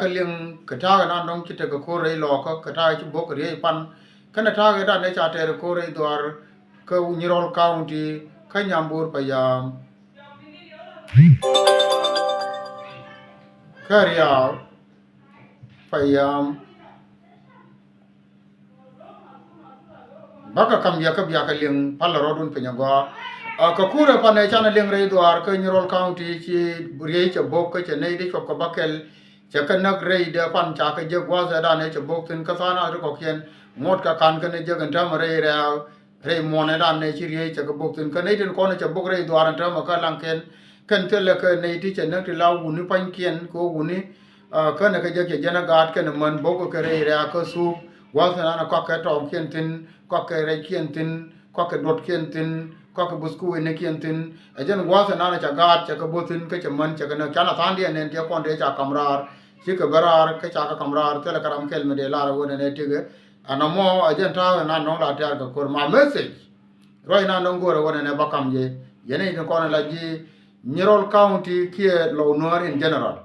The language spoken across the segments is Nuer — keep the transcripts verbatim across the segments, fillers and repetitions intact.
Kä liŋ kɛ ta̱a̱ kɛ nan dɔ̱ŋ ci tekɛ ko̱r rɛy Lɔɔkä kɛ ta̱a̱ ci bo̱k kɛ riey pan. Kɛnɛ ta̱a̱ kɛ dan dee ca tɛɛr ko̱r rɛy Dhuaar kä Nyirol County kä Nyambur Payam. Kä Riaw Payam. Bäkɛ kam biakä biakä liŋ palä rɔɔdun piny agɔaa. Kä kurɛ panɛ canɛ liŋ rɛy Dhuaar kä Nyirol County ci riey cɛ bo̱k kä cɛ nɛy di cuɔp kɛ bäkɛl. Cɛ kɛ näk rɛy dee pan ca kɛ jek gua̱a̱th ɛ danɛ cɛ bo̱k thi̱n kä tha̱a̱ŋ nath ri kɔ̱kiɛn. Ŋuɔ̱t kɛ ka̱n kɛn jek ɛn täämɛ rɛy Rɛɛw rɛy muɔ̱ɔ̱n ɛ danɛ ci riey cɛ kɛ bo̱k thi̱n kä nɛy tin kɔn cɛ bo̱k rɛy Dhuaar ɛn täämɛ kä laŋkɛn. Kɛn thilɛ kɛ nɛy ti cɛ näk ti la wuni pa̱nykiɛn kɛ wuni. Känɛ kɛ jek cɛ jɛn ɛ gaat kɛnɛ män bo̱k kɛ rɛy Rɛɛw kä Thuuk gua̱a̱th ɛn anɛ kɔakɛ tɔɔkiɛn thi̱n kɔakɛ rɛckiɛn thi̱n kɔakɛ duɔtkiɛn thi̱n kɔakɛ buth kuwinikiɛn thi̱n. Ɛ jɛn gua̱a̱th ɛn anɛ cɛ gaat cɛ kɛ bo̱k thi̱n kä cɛ män cɛ kɛ näk canɛ tha̱a̱ŋdiɛn nɛn tiɛ kɔn dee ca kam raar. Cikɛ bä raar kä ca kɛ kam raar thilɛ kɛ ram kɛl mi dee lar ɛ wä nɛn ɛ tikɛ. Ɛn ɛmɔ ɛ jɛn ta̱a̱ ɛn an nɔŋ la tɛ̈r kɛ ko̱r ma message. Ruac nan dɔ̱ŋ go̱o̱rɛ wä nɛnɛ bä kam jɛ yɛn i̱ ni kɔn la ji̱ Nyirol County kiɛ Lɔw Nuäär in general.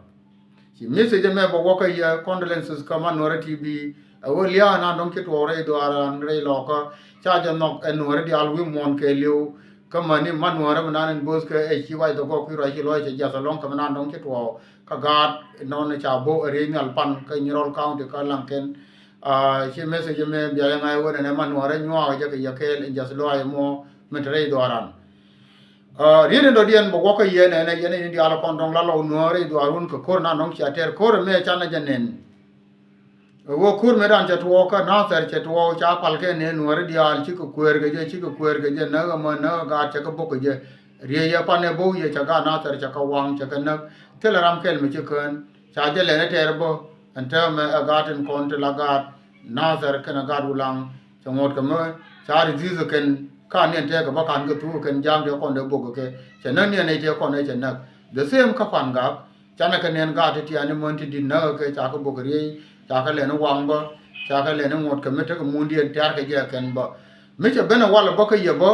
Ci message ɛmɛ bä wä kä yɛ condolences kä Man Nuäärä T V. Ɛ wä lia̱a̱ nan dɔ̱ŋ ci tuɔɔk rɛy Dhuaar an rɛy Lɔɔkä ca jɛ nhɔk ɛ Nuäärä diaal wi̱i̱ muɔ̱ɔ̱n kɛɛliw. Kä mäni Man Nuäärä mi nan in bo̱o̱th kɛ ɛ ci wac dhɔk gɔk kui̱ ruac ci luɔc cɛ jiath ɛlɔ̱ŋ kä mi nan dɔ̱ŋ ci tuɔɔk kä gaat nɔn ca bo̱ ɛ riey nhial pan kä Nyirol County kä laŋkɛn. Ci message mɛ bia yɛ ŋa̱c wä nɛnɛ Man Nuäärä nyuaak jɛ kɛ yɛ kɛɛl in jiath luaac mɔ mi te rɛy Dhuaar an. Riet in dɔ̱diɛn bɛ wä kä yɛ nɛnɛ yɛn in diaal kɔn dɔ̱ŋ la Lɔw Nuäär rɛy Dhuaar wun kɛ ko̱r na nɔŋ cia tɛr ko̱r mɛ canɛ jɛ nɛn. Wä ko̱r mɛ dan cɛ tuɔɔk kä Nathɛr cɛ tuɔɔk ca pal kɛ nɛ Nuäärä diaal cikɛ kueer kɛ jɛ cikɛ kueer kɛ jɛ näk ɛmɔ näk ɛ gaat cɛ kɛ bo̱k kɛ jɛ. Riey yɛ pan ɛ bo̱k yɛ cɛ gaat Nathɛr cɛ kɛ waŋ cɛ kɛ näk. Thilɛ ram kɛl mi ci kään ca jɛ lɛn ɛ tɛɛr bä. Ɛn täämɛ ɛ gaat tin kɔn ti la gaat Nathɛr kɛnɛ gaat Wulaŋ. Cɛ ŋuɔ̱t kɛ mi ca ri dhi̱th kɛn ka niɛn tɛɛkɛ bä kan kɛ thuk kɛn ja̱a̱ŋ tëë kɔn dee bok kɛ cɛ näk niɛn nɛy tëë kɔn ɛ cɛ näk. The same kä Pan Gak canɛ kɛ niɛn gaat ti tiani män ti di̱t näk kɛ ca kɛ bok kɛ riey ca kɛ lɛn waŋ bä ca kɛ lɛn ŋuɔ̱t kɛ mi tekɛ mundiɛn tɛ̈r kɛ jɛ kɛn bä. Mi cɛ ben ɛ walɛ bä kä yɛ bä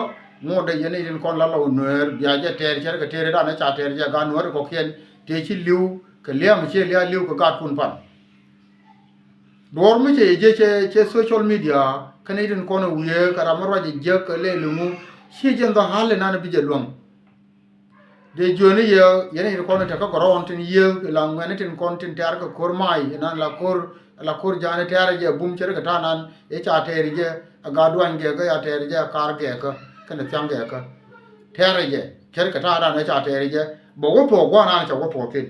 ŋuɔ̱t dee yɛn i̱ tin kɔn la Lɔw Nuäär bia jɛ tɛɛr cɛ rɛ kɛ tëëri danɛ ca tɛɛr jɛ gaat Nuäär kɔ̱kiɛn tëë ci li̱w kɛ lia̱a̱ mi ciɛ lia̱a̱ li̱w kɛ gaat kun pan. Duɔ̱ɔ̱r mi cɛ yɛ jiɛ cɛ cɛ social media kɛn itin kɔn wiee kɛ ram mi ruac jiäk kɛ lɛl iŋu ciɛ jɛn dhɔ hal inan bi jɛ luäŋ. Dee jiöni yɛ yɛn itin kɔn itek kä gɔrɔɔn tin yiëë ila ŋuɛn itin kɔn tin tɛ̈r kɛ ko̱r mac inan la ko̱r la ko̱r ja̱a̱ni tɛ̈r jɛ bum cɛ ri kɛ ta̱a̱ nan i̱ ca tɛɛri jɛ a gat duany gɛɛkä ya tɛɛri jɛ a kar gɛɛkä kɛnɛ thiaŋ gɛɛkä. Tɛɛrɛ jɛ cɛ ri kɛ ta̱a̱ dan ɛ ca tɛɛrɛ jɛ bɛ wä thuɔɔk gua̱a̱r nan cɛ wä thuɔɔk thi̱n.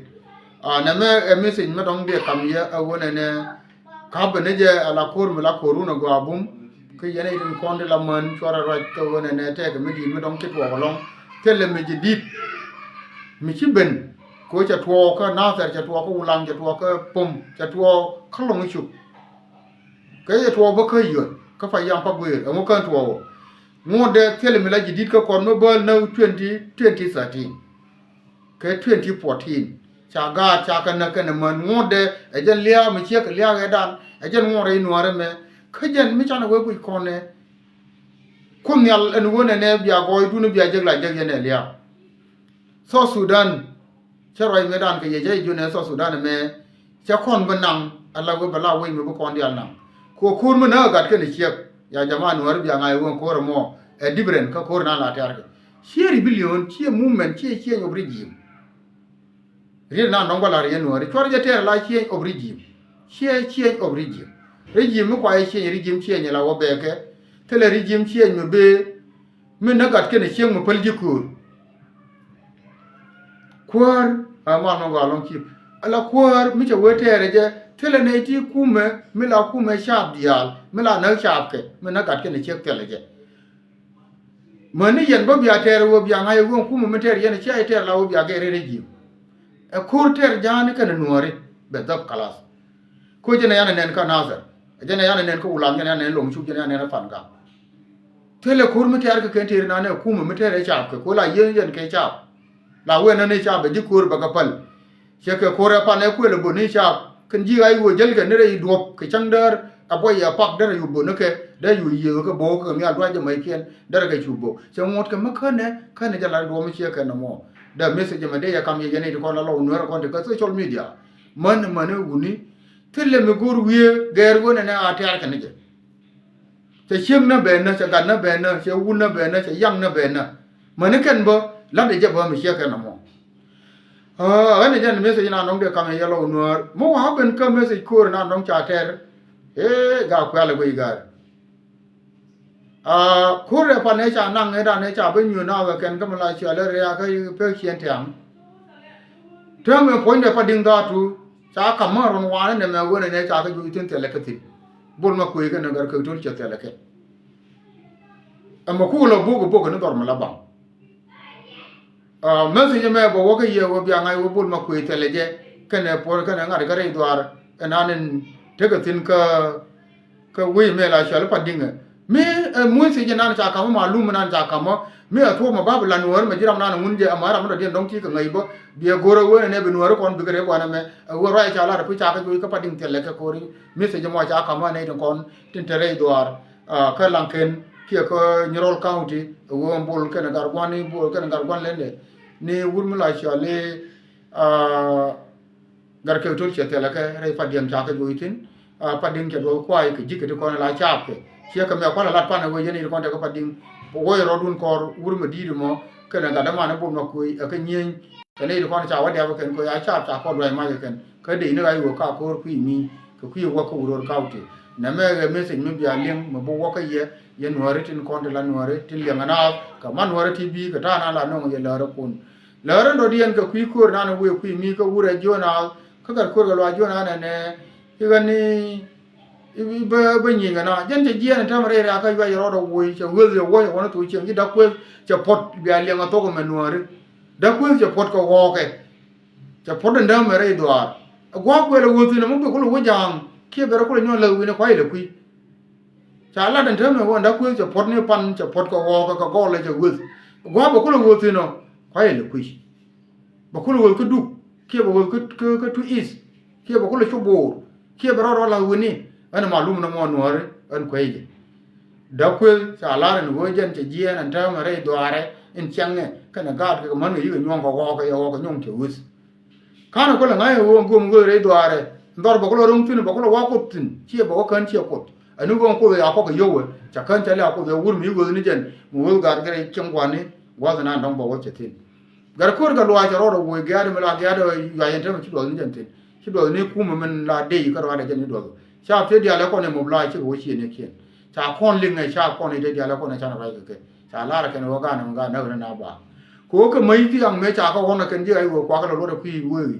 Nɛmɛ ɛ message mi dɔ̱ŋ biɛ kam yɛ ɛ ɣöö nɛnɛ ka̱pɛ ni jɛ ɛ la ko̱r mi la ko̱r wun ɛ gɔaa bum. Kä yɛn ɛ itin kɔn ti la män cuarɛ ruac kä ɣöö nɛnɛ tɛɛkɛ mi di̱i̱t mi dɔ̱ŋ ci tuɔɔk ɛlɔ̱ŋ. Thilɛ mi ji̱ di̱t mi ci ben kɛ ɣöö cɛ tuɔɔk kä Nathɛr cɛ tuɔɔk kä Wulaŋ cɛ tuɔɔk kä Pom cɛ tuɔɔk kä Lɔŋ Cuk. Kɛ yɛ tuɔɔk bä kä Yuɔt kä Payam Paguëër ɛŋu kän tuɔɔk ɔ. Ŋuɔ̱tdɛ thilɛ mi la ji̱ di̱t kä kɔn mi bäl näk twenty twenty thirteen kɛ twenty fourteen. Ca gaat ca kɛ näk kɛnɛ män ŋuɔ̱tdɛ ɛ jɛn lia̱a̱ mi ciek kɛ lia̱a̱ ɛ dan ɛ jɛn ŋuɔ̱t rɛy Nuäärä mɛ. Kä jɛn mi canɛ wee guic kɔn ɛ Kuoth Nhial ɛn wä nɛnɛ bia gɔɔydun bia jek la jek yɛn ɛ lia̱a̱. South Sudan cä ruac mëëdan kɛ yɛ cä ji̱ jun ɛ South Sudan ɛmɛ. Cä kɔn bi naŋ ala wee bɛ la wec mi bi kɔn diaal naŋ. Kɛ ko̱r mi näk ɛ gat kɛnɛ ciek ya jama Nuäär bia ŋa̱c wen ko̱r ɛmɔ ɛ different kä ko̱r nan la tɛ̈r kɛ. Ciɛ rebellion ciɛ movement ciɛ change of regime. Riet nan dɔ̱ŋ bä la̱r yɛn Nuäär cuarɛ jɛ tɛɛr la change of regime. Ciɛ change of regime. Regime mi kua yɛ change regime change la wä bɛɛkɛ. Thilɛ regime change mi bee mi näk gat kɛnɛ ciek mi päl ji̱ köör. Kuäär a mal mi gɔaa lɔŋ cip ala kuäär mi cɛ wee tɛɛrɛ jɛ thilɛ nɛy ti kumɛ mi la kumɛ caap diaal mi la näk caapkɛ mi näk gat kɛnɛ ciek thilɛ jɛ. Mäni yɛn bä bia tɛɛr wee bia ŋa̱c wee kumɛ mi tɛɛr yɛn cia tɛɛr la wee bia gɛr rɛy ji̱. Ɛ ko̱r tɛɛr ja̱a̱ni kɛnɛ Nuääri bɛ dhäp kalas. Ko jɛn ɛ yan ɛ nɛn kä Nathɛr jɛn ɛ yan ɛ nɛn kä Wulaŋ jɛn ɛ yan ɛ nɛn Lɔŋ Cuk jɛn ɛ yan ɛ nɛn ɛ Pan Gak. Thilɛ ko̱r mi tɛɛr kɛ kɛn tëëri nanɛ kumɛ mi tɛɛr ɛ caap kɛ ko la yieen yɛn kɛ caap. La wee nani caap ɛ ji̱ ko̱r bɛ kɛ päl. Cɛ kɛ ko̱r ɛ pan ɛ kuël ɛ böni caap kɛn ji̱ ɣa̱c wee jäl kɛ ni rɛy duɔ̱p kɛ cäŋ däär ɛ buɔy ɛ pak derɛ yu böni kɛ derɛ yu yiëë kɛ bo̱o̱k kɛ mial duac jɛ mɛykiɛn derɛ kɛ cu bo̱o̱k cɛ ŋuɔ̱t kɛ mi känɛ känɛ jɛ la duɔ̱p mi ciɛ kɛn nɔmɔ. Dee message mɛ dee yɛ kam yɛ yɛn i̱ ti kɔn la lɔw Nuäär kɔn ti kä social media. Män, män wuni. Thilɛ mi go̱o̱r wiee gɛɛr ɣöö nɛnɛ a tɛ̈r kɛn jɛ. Cɛ ciek nä bɛn nä, cɛ gat nä bɛn nä, cɛ wut nä bɛn nä, cɛ yaŋ nä bɛn nä. Mäni kɛn bä la̱t ɛ jɛ bä mi ciek kɛn ɛmɔ. Ɣän ɛ jɛn message na nɔŋ dee kam ɛ yɛl ɔ Nuäär. Mi wä ben kä message ko̱r na nɔŋ ca tɛr. Ee, ga kuɛl ɛ guic ga̱r. Aa, ko̱r ɛ pan ɛ ca naŋ ɛ dan ɛ ca bä nyuur na wɛ kɛn kä mi la ciɛl ɛ ria kä pek ciɛn tiaŋ. Täämɛ puɔ̱nydɛ Padiŋ dhaatu ca ka̱m mä run wanɛ nɛmɛ wen ɛnɛ ca kä juɔc thi̱n thilɛ kä thi̱n. Bol ma kuëë kɛn ɛ Gatkäy Tol cɛ thilɛ kɛ. Ɛmɛ kuk lɔ bok ɛ bok ɛ ni dhɔr mi la baŋ. Aa, message mɛ bɛ wä kä yɛ wä bia ŋa̱c wä Bol ma kuëë thilɛ jɛ kɛnɛ puɔ̱n kɛnɛ ŋa̱t kä rɛy dhuaar ɛnan in tekɛ thi̱n kä Kä wec mɛ la cɔal i̱ Padiŋ ɛ. Mi ɛ muc thiec inan ca ka̱m ɔ, malum inan ca ka̱m ɔ. Mi ɛ thuɔ̱k mɛ bap la Nuäär mɛ ji̱ ram nan ŋun jɛ ɛmɛ ram mi dɔ̱diɛn dɔ̱ŋ ti kɛ ŋäc bä. Biɛ go̱r ɛ wen ɛ nɛ bi Nuäär kɔn bikɛ rɛ guanɛ mɛ. Ɛ ɣöö ruac ca lar ɛ puc ca kɛ juɔc kä Padiŋ thilɛ kɛ ko̱ri. Mi thiec ɛmɔ ca ka̱m ɔ ɛ nɛy tin kɔn tin te rɛy dhuaar. Aa, kä Laŋkɛn kiɛ kä Nyirol County. Ɛ ɣöö Bol kɛnɛ Gatguani, Bol kɛnɛ Gatguan Lɛndɛ. Ni wut mi la cɔal i̱, aa, Gatkäy Tol cɛ thilɛ kɛ rɛy Padiŋ ca kɛ juɔc thi̱n. Aa, Padiŋ cɛ duɔth kuay kɛ ji̱ kɛ ti kɔn la caap kɛ. Ciɛ kɛ mɛ kualɛ lat pan ɛ wee yɛn i̱ ti kɔn tekɛ Padiŋ. Wä yɛ rɔɔdun kɔr wur mɛ di̱i̱t mɔ kɛnɛ gat däman ɛ Bol ma kuëë ɛ kɛ nyieny. Kɛnɛ i̱ ti kɔn ca wä diap kɛ kɛn kɛ ya caap ca kɔn duay mac kɛ kɛn. Kä dee ni ɣa̱c wä ka ko̱r kui̱ mi kɛ kui̱ wä kä Uror County. Nɛmɛ ɛ message mi bia liŋ mɛ bi wä kä yɛ, yɛ Nuääri tin kɔn ti la Nuääri tin liɛŋ ɛ naath kɛ man Nuääri ti bi kɛ ta̱a̱ na la nɔŋ yɛ lääri kun. Lääri dɔ̱diɛn kɛ kui̱ ko̱r nan wëë kui̱ mi kä wurɛ jiön a kä gat ko̱r kɛ luac jiön a nɛnɛ. I̱ ɣän ni i̱ bä, bä nyiŋ kɛ na jɛn cɛ jiɛɛn ɛn täämɛ rɛy ria kä yuac rɔɔdɛ woc cɛ ɣöth yɛ wuɔ̱c ɛ wänä thok cieŋ ci da̱k kueth cɛ puɔ̱t bia liɛŋ ɛ thok ɛmɛ Nuääri. Da̱k kueth cɛ puɔ̱t kɛ ɣɔɔkɛ. Cɛ puɔ̱t ɛn däämɛ rɛy dhuaar. Ɛ gua̱a̱k kuɛl ɛ ɣöth thi̱n ɛmɔ bi kulɛ wä ja̱a̱ŋ kiɛ bɛ rɔ kulɛ nyɔk läth wi̱ni kua̱c lɛ kui̱. Ca lat ɛn täämɛ wä ɛn da̱k kueth cɛ puɔ̱t ni pan cɛ puɔ̱t kɛ ɣɔɔkɛ kɛ gɔl ɛ cɛ ɣöth. Ɛ gua̱a̱k bɛ kulɛ ɣöth thi̱n ɔ kua̱c lɛ kui̱. Bɛ kulɛ ɣöth kä Duk kiɛ bɛ ɣöth kä, kä, kä Twic East kiɛ bɛ kulɛ cu Boor kiɛ bɛ rɔɔd rɔ la̱th wi̱ni. Ɣän malum ni mɔ Nuääri ɣän kuecä. Da̱k kueth ca lar ɛn ɣöö jɛn cɛ jiɛɛn ɛn täämɛ rɛy dhuaarɛ in cɛŋɛ kɛnɛ gaat kɛ män kɛ yi̱k ɛ nyuɔ̱ŋ kɛ ɣɔɔkɛ yɛ ɣɔɔkɛ nyuɔ̱ŋ cɛ ɣöth. Ka̱n ɛ kulɛ ŋa̱c ɛ ɣöö ɛn göm ɣöth rɛy dhuaarɛ. Ɛn dhɔr bɛ kulɛ ro̱ŋ thi̱n bɛ kulɛ wa̱k Kuoth thi̱n ciɛ bɛ wä kään ciɛ Kuoth. Ɛn ɣöö ɛn Kuoth ɛ ya kɔk ɛ yio̱w ɛ ca kään ca liak Kuoth ɛ wur mi ci ɣöth ni jɛn mi ɣöth gaat kɛ rɛy cieŋ gua̱ni. Gua̱th ɛnan dɔ̱ŋ bɛ wä cɛ thi̱n. Gat ko̱r kɛ luaac cɛ rɔɔdɛ woc gia̱a̱dɛ mi la gia̱a̱dɛ yuac ɛn täämɛ ci duɔth ni jɛn thi̱n. Ci duɔth ni kumɛ min la dec kä ruaadɛ jɛn ci duɔth. Ca thiec diaal ɛ kɔn ɛ mobilize cikɛ wä ciëënikiɛn. Ca kɔn liŋ ɛ ca kɔn i̱ te diaal ɛ kɔn ɛ canɛ ruac kɛ kɛ. Ca lar ɛ kɛn ɛ wä ga̱a̱n ɛmɛ ga̱a̱n näk ni na ba. Kɛ wä kɛ mäc thiaŋ mëë ca kä ɣɔn ɛ kɛn ji̱ ɣa̱c wëë kuakä lɔ luɔt ɛ kui̱ wëëi.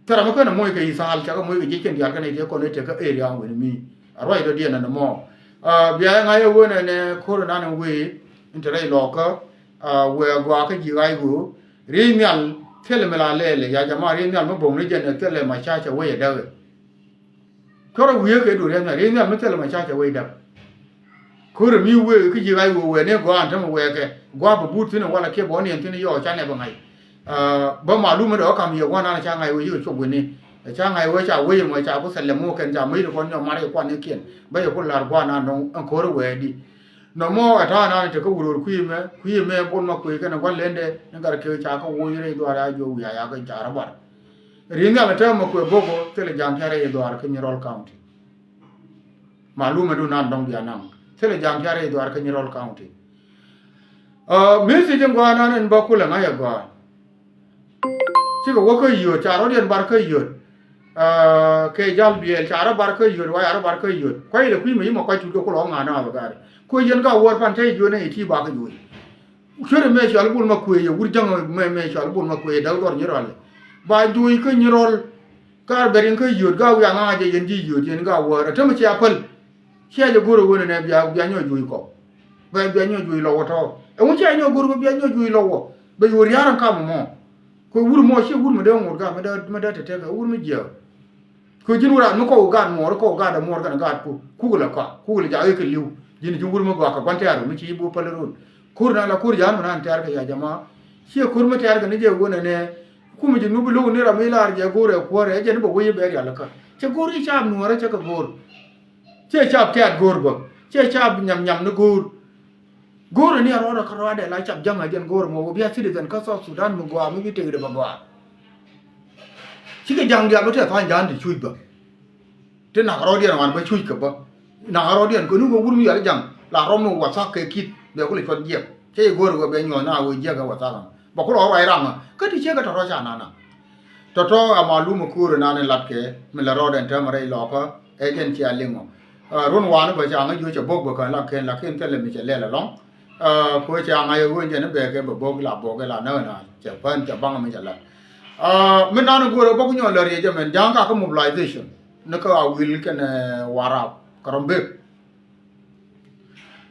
Thɛrɛ mi kɛn ɛ moc kɛ Ithal cakɛ moc kɛ jiec kɛn diaal kɛn ɛ jiec kɔn ɛ tekä area wen mi. A ruac dɔ̱diɛn ɛn ɛmɔ. Aa, bia ɛ ŋa̱c ɛ wen ɛn ɛ ko̱r ɛnan ɛ wëë in te rɛy lɔɔkä. Aa, wëë a gɔaa kä ji̱ ɣa̱c ɣöö riey nhial thilɛ mi la lɛɛlɛ ya jama riey nhial mi bo̱ŋ ni jɛn ɛ thilɛ ma ca cɛ wec ɛ däk ɛ. Cuɔrɛ wi̱i̱ kɛ duɔ̱ɔ̱r riey nhial riey nhial mi thilɛ ma ca cɛ wec däk. Ko̱rɛ mi wëë kä ji̱ ɣa̱c ɣöö wëë ni gɔaa ɛn tämɛ wëë kɛ gua̱a̱p bɛ buut thi̱n ɛ walɛ kiɛ bɛ wä niɛn thi̱n ɛ yɔɔ canɛ bɛ ŋa̱c. Aa, bä malum mi dɔ̱ kam yɛ gua̱n an ca ŋa̱c wee yikɛ cop wi̱ni. Ca ŋa̱c wee ca wec ɛmɔ ca ku thɛlɛ muk kɛn ca mäc ti kɔn nyɔk mar yɛ kuan ni kiɛn bä yɛ ku la̱r gua̱n an nɔŋ ɛn ko̱r wee di. Nɔmɔ ɛ ta̱a̱ nan te kä wuror kui̱ mɛ kui̱ mɛ bol ma kui̱ kɛn ɛ gua̱n lendɛ ni gat kek ca kä woc rɛy dhuaar a juɔk wi̱i̱ a yakä ca rɔ bar. Ri̱i̱n nhial ɛ tɛmɛ kuɛ boko thilɛ ja̱a̱ŋ tiarɛ yɛ dhuaar kä Nyirol County. Malum ɛ dun nan dɔ̱ŋ bia naŋ thilɛ ja̱a̱ŋ tiarɛ yɛ dhuaar kä Nyirol County. Aa, mi thiec in gɔaa nan in bä kulɛ ŋa̱c ɛ gɔaa. Cikɛ wä kä yio̱t ca rɔ̱diɛn bar kä yio̱t. Aa, kɛ jal biɛɛl ca rɔ bar kä yio̱t wa ca rɔ bar kä yio̱t kuay lɛ kui̱ mɛ yi mɛ kuac tut kɛ kulɛ wä ŋa̱n na wä gaari. Kuɛ yɛn ka wäär pan te yio̱t nɛ iti ba kä yio̱t. Cuɛt mɛ cɔal bul ma kuëë yɛ wur jäŋ mɛ mɛ cɔal bul ma kuëë däk dhɔr Nyirol. Ba juuc kä Nyirol. Ka bɛ riŋ kä yio̱t ga wiaŋ a jɛ yɛn ji̱ yio̱t yɛn ga wäär a tämɛ cia päl. Cia jɛ go̱r a wen ɛnɛ bia bia nyɔk juuc kɔ. Bɛ bia nyɔk juuc lɔ wä tɔ. Ɛŋu cia nyɔk go̱r bɛ bia nyɔk juuc lɔ wä. Bɛ yuɔr ya̱r ɛn kam mɔ. Kɛ wur mɔ cie wur mi dee ŋot ga mi dee mi dee tɛtɛk ɛ wur mi jiääk. Kɛ ji̱n wä raan mi kɔk gaat muɔɔr kɔk gaat ɛ muɔɔr kɛnɛ gaat ku kuk lɛ kɔak kuk lɛ jak i̱ kɛ li̱w. Ji̱n ji̱ wur mi gɔaa kɛ gua̱n tɛ̈r mi ci i̱ bo̱o̱ päl run. Ko̱r na la ko̱r ya̱a̱n mi naan tɛ̈r kɛ ya jama. Ciɛ ko̱r mi tɛ̈r kɛ ni jɛ wun ɛnɛ. Kumɛ ji̱ nup lo̱k ni ram mi laar jɛ go̱o̱r ɛ kuäär ɛ jɛn i̱ bɛ wec i̱ bɛ rial kä. Cɛ go̱o̱r i̱ caap nuɔɔr ɛ cɛ kɛ go̱o̱r. Ciɛ caap tɛ̈r go̱o̱r bä. Ciɛ caap nyam nyam ni go̱o̱r. Go̱o̱rä ni a rɔɔdɛ kä rɔɔdɛ la cap ja̱ŋ a jɛn go̱o̱rä mɔ wä bia citizen kä South Sudan mi gɔaa mi bi tëkdɛ bɛ gɔaa. Cikɛ ja̱ŋ diaal bä tɛ tha̱a̱ny ja̱a̱n ti cuc bä. Ti nak rɔɔdiɛn wan bä cuc kɛ bä. Nak rɔɔdiɛn kɛ ni wä wur mi yɔal i̱ ja̱ŋ la rɔm ni wä thak kɛ kit bɛ kulɛ cuɔt jiɛk. Cɛ i̱ go̱o̱r wä bɛ nyuɔ̱th na wä jiɛk ɛ wä thak ɛ. Bɛ kulɛ wä ruac ram ɛ kä ti ciek ɛ tɔ̱tɔ̱ ca nana. Tɔ̱tɔ̱ ama lum ɛ ko̱o̱r ɛ nan in lat kɛ mi lɛ rɔɔdɛn täämɛ rɛy lɔkä ɛ jɛn cia liŋ ɔ. Ɛ, run wanä bä ca ŋäc juɔc cɛ bok bä kän la ken lakin thilɛ mi cɛ lɛl ɛlɔŋ. Ɛ, kuɛ ca ŋa̱c ɛ ɣöö jɛn i̱ bɛ kɛ bä bok la bok ila nä na cɛ pän cɛ baŋ mi cɛ lat. Ɛ, mi nan go̱o̱rä bä ku nyɔl lä riɛc ɛmɛn ja̱a̱ŋ kakä mobilization ni kä Awil kɛnɛ Warap kɛ Rumbek.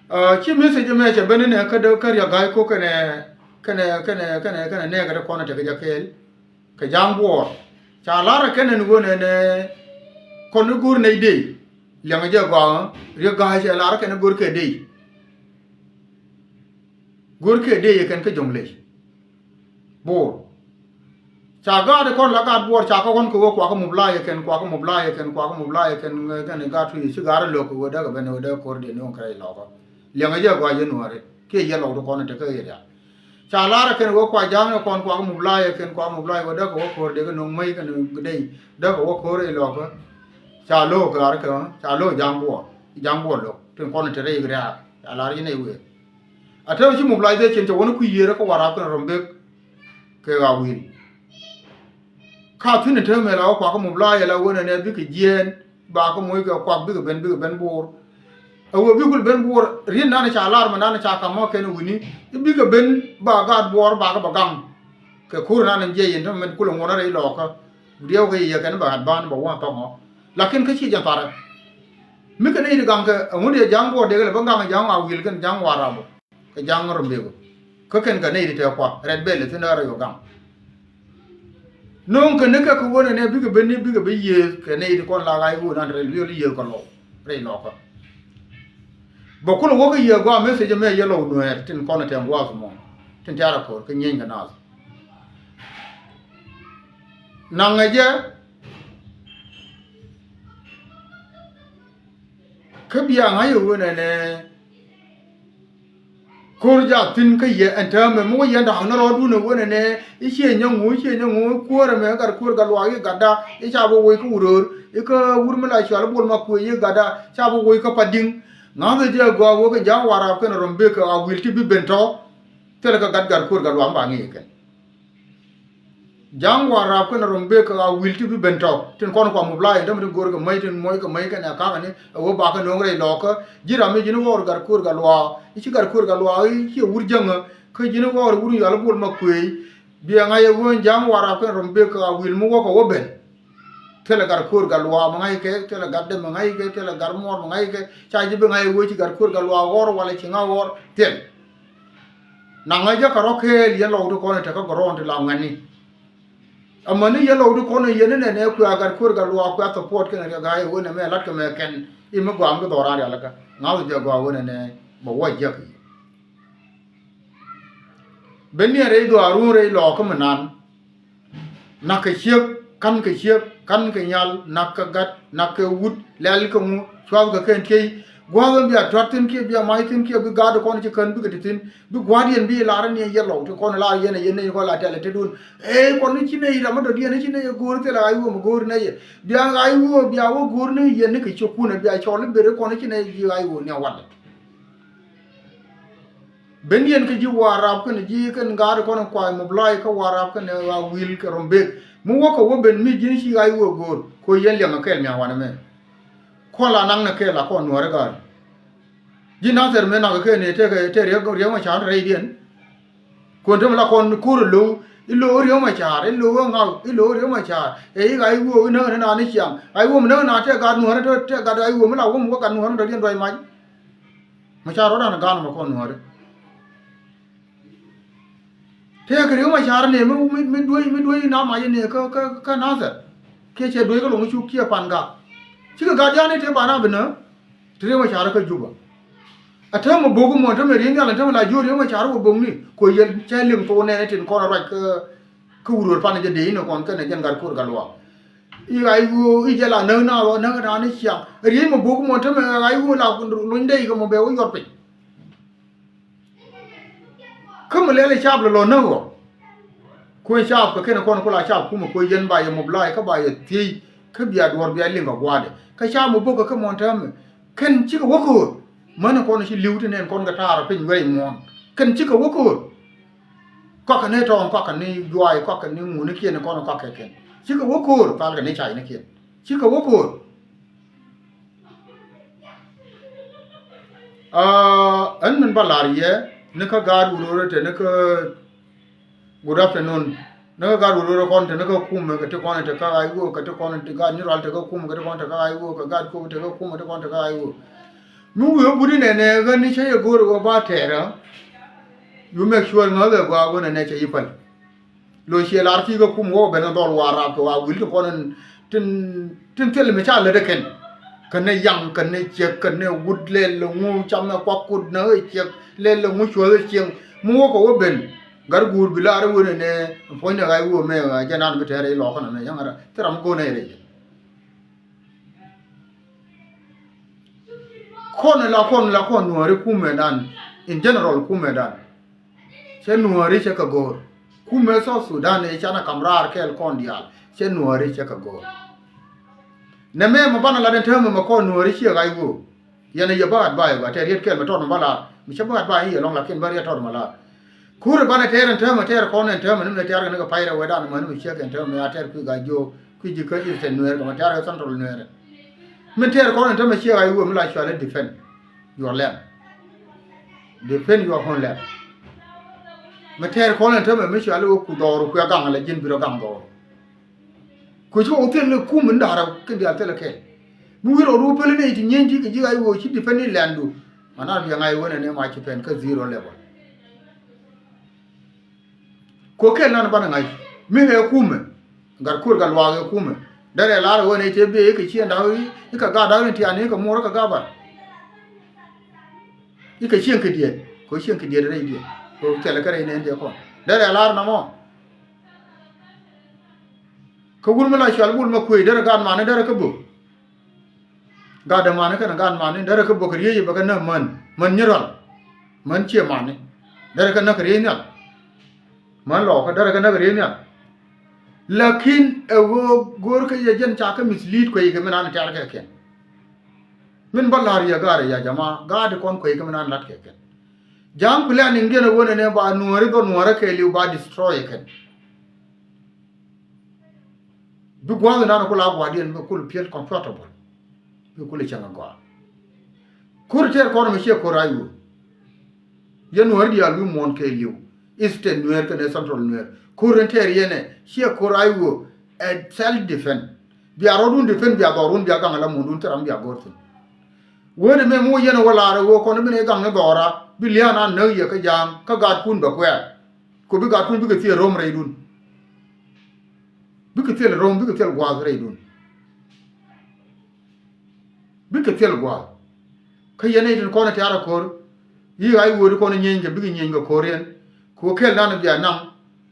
Ɛ, ci message ɛmɛ cɛ ben inɛ kä dee kä Riek Gai Kok kɛnɛ kɛnɛ kɛnɛ kɛnɛ kɛnɛ nɛɛkɛ ti kɔn ɛ tekɛ jɛ kɛɛl. Kɛ ja̱a̱ŋ buɔɔr ca lar ɛ kɛn ɛn ɣöö nɛnɛ kɔn i̱ go̱o̱r nɛy dey. Liɛŋɛ jɛ gɔaa Riek Gai cɛ lar ɛ kɛn i̱ go̱o̱r kɛ dey. Go̱o̱r kɛ dey ɛ kɛn kä Jɔŋley. Buɔɔr ca gaat ɛ kɔn la gaat buɔɔr ca kä kɔn kɛ ɣöö kuakä mobilization ɛ kɛn kuakä mobilization ɛ kɛn kuakä mobilization ɛ kɛn kɛn gaat tuc ci gaat ɛ lo̱k kɛ ɣöö dee kɛ ben ɣöö dee ko̱r dee ni ɣöö kɛ rɛy lɔkä. Liɛŋɛ jɛ gɔaa yɛn wäri kiɛ yɛ lɔk ti kɔn ɛ tekɛ area. Ca lar ɛ kɛn wä kua ja̱a̱ŋ ɛ kɔn kua mobilization ɛ kɛn kua mobilization wä däk kɛ wä ko̱r dee kɛ no̱ŋ mäc kɛn dee däk kɛ wä ko̱r ɛ lɔkä. Ca lo̱k kɛ ar kɛ ca lo̱k ja̱a̱ŋ buɔɔr ja̱a̱ŋ buɔɔr lo̱k tin kɔn ɛ te rɛy riaak ca lar ji̱n ɛ wëë. A te wä ci mobilization cɛ wä ni kui̱ yiëër kä Warap kɛn Rumbek kɛ Awil. Ka thi̱n in täämɛ la wä kuakä mobilization la wä nɛnɛ bikɛ jiɛɛn bakä moc kɛ kuak bikɛ ben bikɛ ben buɔɔr. Ɛ wee bikul ben buɔɔr riet nan ca lar mɛ nan ca kam mɔ kɛn wi̱ni i̱ bikɛ ben ba gaat buɔɔr bakä bɛ gaŋ. Kɛ ko̱r nan in jiɛc in täämɛ kulɛ ŋuɔ̱n rɛy lɔkä. Diɛw kɛ yɛ kɛn bɛ gat ban bɛ wa̱a̱ thɔŋɔ. Lakin kä ci jɛ tharɛ. Mi kɛ nɛy ti gaŋ kɛ ɛŋu dee ja̱a̱ŋ buɔɔr dee kɛ lɛ bä gaŋ ja̱a̱ŋ Awil kɛn ja̱a̱ŋ Warap. Kɛ ja̱a̱ŋ Rumbek. Kä kɛn kɛ nɛy ti tɛɛ kua rɛt bɛl i̱ thi̱n rɛy ɔ gaŋ. No̱o̱ŋ kɛ ni kɛ kɛ ɣöö nɛnɛ bikɛ ben ni bikɛ ben yiëëth kɛ nɛy ti kɔn la ɣa̱c ɣöö nan rɛl wi̱i̱ ɣöö li yiëëth kɛ lɔw rɛy lɔkä. Bɛ kulɛ wä kä yiëëth gɔaa message ɛmɛ yɛ lɔw nuɛɛr tin kɔn tɛm gua̱a̱th mɔ tin tiarɛ ko̱r kä nyieny kɛ naath. Naŋɛ jɛ kä bia ŋa̱c ɣöö nɛnɛ Ko̱r jaathin kä yɛ ɛn täämɛ mi wä yɛn da̱a̱k ni rɔɔdun ɛ wen ɛnɛ i̱ ciɛ nyɛ ŋu i̱ ciɛ nyɛ ŋu i̱ kuäär ɛmɛ gat kuäär gat luaak i̱ gatda i̱ ca bä woc kä wuröör i̱ kä wur mi la cual i̱ bol ma kuëë i̱ gatda ca bä woc kä Padi̱ŋ. Ŋa̱th ɛ jɛ gɔaa wä kɛ ja̱a̱ŋ Warap kɛnɛ Rumbek kɛ Awil ti bi ben tɔ̱. Thilɛ kɛ gat gat kuäär gat luaak mi ba ŋi̱i̱c kɛn. Ja̱a̱ŋ Warap kɛnɛ Rumbek kɛ Awil ti bi ben tɔ̱ tin kɔn kua mobilization dämɛ tin go̱o̱r kɛ mäc tin muɔc kɛ mäc kɛnɛ ka̱kɛ ni ɛ wä bakɛ no̱o̱ŋ rɛy lɔɔkä. Ji̱ ram mi ji̱n ɣɔr gat kuäär gat luaak i̱ ci gat kuäär gat luaak i̱ ciɛ wur jäŋä kä ji̱n ɣɔr wur yual i̱ bol ma kuëëc. Biɛ ŋa̱c ɛ ɣöö ja̱a̱ŋ Warap kɛnɛ Rumbek kɛ Awil mi wä kɛ wä ben. Thilɛ gat kuäär gat luaak mi ŋa̱ckɛ thilɛ gat dee mi ŋa̱ckɛ thilɛ gat muɔɔr mi ŋa̱ckɛ ca ji̱ bi ŋa̱c ɛ ɣöö ci gat kuäär gat luaak ɣɔr walɛ ci ŋa̱ ɣɔr thil. Naŋä jɛ kɛ rɔ kɛɛl yɛn lɔw ti kɔn ɛ tekä gɛ rɔɔn ti la ŋuɛ̈tni. Amäni yɛn lɔw ti kɔn ɛ yɛn inɛnɛ kuɛ a gat kuäär gat luaak kuɛ a support kɛn riɛk ga̱a̱c ɛ wen ɛmɛ lat kɛ mɛ kɛn i̱ mi guam ki dhɔran rialikä. Ŋa̱th jɛ gɔaa wen ɛnɛ bɛ wä jiäk i̱ ben niɛn rɛy dhuaarun rɛy lɔɔkä mi nan. Na̱k kɛ ciek ka̱n kɛ ciek ka̱n kɛ nyal na̱k kɛ gat na̱k kɛ wut lɛl kɛ ŋu cuath kɛ kɛn tiey. Gua̱a̱th ɛn bia tua̱t thi̱n kiɛ bia mac thi̱n kiɛ bi gaat kɔn ci kän bikɛ ti thi̱n bi gua̱a̱r yɛn bi lar ni yɛ lɔw ti kɔn lar yɛn yɛn ni kɔn la tɛl ti dun. Ee kɔn ni ci ni ram mi dɔ̱diɛn ni ci ni yɛ go̱o̱r thilɛ ɣa̱c wä mi go̱o̱r ni yɛ bia ɣa̱c wä bia wä go̱o̱r ni yɛn ni kɛ ciek kun ɛ bia cɔl i̱ ber kɔn ci ni yɛ ji̱ ɣa̱c wä ni ɛ walɛ. Ben yɛn kä ji̱ Warap kɛnɛ ji̱ kɛn gaat kɔn kuay mobilization kä Warap kɛnɛ Awil kɛ Rumbek mi wä kɛ wä ben mi ji̱n ci ɣa̱c wä go̱o̱r ko yɛn liɛŋ kɛɛl mia̱a̱ wanɛ mɛ. Kɔn la naŋ nɛ kɛɛl la kɔn nuɔ̱ɔ̱rɛ gaat ji̱ Nathɛr mɛ nak kɛɛl ni tɛkɛ tɛ Riek Riek Macar rɛydiɛn. Kuɔn te mi la kɔn ko̱r i̱ lo̱w i̱ lo̱w Riek Macar i̱ lo̱w ɛ ŋaw i̱ lo̱w Riek Macar ɛ i̱ ɣa̱c wä i̱ näk ni naan i̱ ciaŋ ɣa̱c wä mi näk naan tɛ gat nuɔ̱ɔ̱rɛ tɛ gat ɣa̱c wä mi la wä mi wä gat nuɔ̱ɔ̱rɛ dɔ̱diɛn duac mac. Macar rɔ̱dan gan mɛ kɔn nuɔ̱ɔ̱ri. Tëëkɛ Riek Macar ni mi mi mi duec mi duec na mac ni kä kä kä Nathɛr. Kiɛ cɛ duec kä loŋ cuk kiɛ pan gak. Cikɛ gat diaani te ban a bi nä. Te Riek Macar kä Juba. A täämɛ bok mɔ täämɛ riey nhial täämɛ la jiök Riek Macar wä bok ni kuɔ yɛl cɛ liŋ thok nɛɛni tin kɔn ruac kä kä wurwur pan jɛ dee inɛ kɔn kɛnɛ jɛn gat ko̱r gat luaak. I̱ ɣa̱c ɣöö i̱ jɛ la näk na ɣöö näk na ni ciaŋ riey mɛ bok mɔ täämɛ ɣa̱c ɣöö la luny dee ikɛ mɔ bɛ wä yuɔr piny. Kä mi lɛl i̱ cap lɛ lɔ näk ɣɔ̱. Kuëny caap kɛ kɛn kɔn ku la caap kumɛ kuëny yɛn ba yɛ mobilize kä ba yɛ thiec kä bia duɔ̱ɔ̱r bia liŋ kɛ gua̱a̱dɛ. Kä caap mɛ bok kɛ kä mɔn täämɛ kɛn cikɛ wä köör. Män kɔn ci li̱w ti nɛn kɔn kɛ taarä piny wec muɔ̱ɔ̱n. Kɛn cikɛ wä köör. Kɔakɛ ni tɔ̱ɔ̱ŋ, kɔakɛ ni juaay, kɔakɛ ni ŋuni kiɛn kɔn kɔakɛ kɛn. Cikɛ wä köör, thalkɛ ni cay ni kiɛn. Cikɛ wä köör. Aa, ɛn min ba lar yɛ, ni kä gaat wurorɛ te ni kä good afternoon. Ni kä gaat wurorɛ kɔn te ni kä kumɛ kɛ ti kɔn te kä ɣa̱c woo, kɛ ti kɔn te gaat nyural te kä kumɛ kɛ ti kɔn te kä ɣa̱c woo, kɛ gaat kop te kä kumɛ ti kɔn te kä ɣa̱c woo. Mi wi̱i̱ wä but inɛnɛ ɣän ni cä yɛ go̱o̱r ɣöö ba tɛɛrä. You make sure ŋäth ɛ gɔaa ɣöö nɛnɛ cɛ yi päl. Lo ciɛ lar ti kä kum wä ben dhɔl Warap kɛ wa wil ti kɔn tin, tin thil mi ca lät kɛn. Kɛn ni yaŋ, kɛn ni ciek, kɛn ni wut lɛl ŋu cam ni kuak kut ni ciek lɛl ŋu cuɔth cieŋ. Mi wä kɛ wä ben gar guur bi lar wä ni nɛ puɔ̱ny ni ɣa̱c wä mɛ ɣa̱c jɛ nan bi tɛɛr ilɔ kɔn mɛ yaŋ ara thil ram go̱n ɛ rɛy. Kɔn la kɔn la kɔn nuɔri kumɛ dan. In general kumɛ dan. Cɛ nuɔri cɛ kɛ go̱o̱r. Kumɛ South Sudan ɛ canɛ kam raar kɛɛl kɔn diaal. Cɛ nuɔri cɛ kɛ go̱o̱r. Nɛ mɛ mɛ banɛ la den täämɛ mɛ kɔn nuɔri ciɛ ɣa̱c woo. Yɛn ɛ yɛ bä advice ba tɛr yet kɛɛl mɛ tɔt mɛ ba la. Mi cɛ bä advice yɛ lɔŋ lakin bä riet tɔt mɛ la. Kur banɛ tɛr ɛn täämɛ tɛr kɔn ɛn täämɛ ni mɛ tɛr kɛ ni kɛ pay rɛ wɛ dan mɛ ni mɛ ciɛ kɛ ɛn täämɛ mɛ a tɛr kui̱ ga̱ jiö. Kui̱ ji̱ kä Eastern Nuer kɛ mɛ tɛr kɛ Central Nuer. Min tɛɛr kɔn in tämɛ ciɛ ɣa̱c wee mi la cualɛ defend your land. Defend your own land. Mi tɛɛr kɔn in tämɛ mi cualɛ wee ku dhɔr kuɛ gaŋ la ji̱n bi rɔ gaŋ dhɔr. Ku ci wä thil kum in da̱rä kin diaal thil kɛl. Mi wi̱r ɣä rup peli ni ti nyieeny ti kɛ ji̱ ɣa̱c wee ci defend in land du. Mana bi ɣa̱c wee nɛ ni ma ci pɛn kä zero level. Ku kɛl nan banɛ ŋa̱c mi ɛ kumɛ. Gat kur gat luaak ɛ kumɛ. Derɛ lar ɛ wen ɛ cɛ bee ikɛ cieŋ da̱k ikɛ gat da̱k in tian ikɛ muɔr ikɛ gabar. Ikɛ cieŋ kɛ diet kɛ cieŋ kɛ diet rɛy diet kɛ thilɛ kɛ rɛy nɛn jɛ kɔn. Derɛ lar namɔ. Kä wur mi la cual bul mɛ kuëë derɛ gat mani derɛ kä bök. Gat dämani kɛnɛ gat mani derɛ kä bok kɛ riey bɛ kɛ näk män, män nyi rɔl. Män ciɛ mani derɛ kɛ näk kɛ riey nhial. Män lɔɔkä derɛ kɛ näk kɛ riey nhial. Lakin ɛ ɣöö go̱o̱r kä yɛ jɛn ca kä mislead kuey kɛ min an tɛ̈r kɛ kɛn. Min bä la̱r yɛ gaat ya jama gaat kɔn kuey kɛ min an lat kɛ kɛn. Ja̱a̱ŋ planning diɛn ɛ ɣöö nɛnɛ ba nuääri dhɔ nuäärä kɛɛliw ba destroy kɛn. Bi gua̱a̱th inan ku la gua̱a̱diɛn bi kul feel comfortable. Bi kul cäŋ a gɔaa. Kur tɛɛr kɔn mi ciɛ kur a yuur. Yɛn nuäär diaal wi̱i̱ muɔ̱ɔ̱n kɛ li̱w. Eastern Nuer kɛnɛ Central Nuer. Kur in tɛɛr yɛn ɛ ciɛ kur a yuur ɛ self defense. Bia rɔɔdun defense bia dhɔrun bia gaŋ la mundun thil ram bia go̱r thi̱n. Wee ni mɛ mi wä yɛn ɛ wä laar ɛ wee kɔn mi ni gaŋ ni dhɔra bi lia̱a̱n an näk yɛ kä ja̱a̱ŋ kä gaatkun bɛ kuɛɛr. Ku bi gat kuny bikɛ thil rom rɛydun. Bikɛ thil rom, bikɛ thil gua̱a̱th rɛydun. Bikɛ thil gua̱a̱th. Kä yɛn i̱ tin kɔn tiaar a ko̱r. Yi ɣa̱c wöödi kɔn nyieny kɛ bikɛ nyieny kɛ ko̱r yɛn. Ku kɛl nan bia naŋ.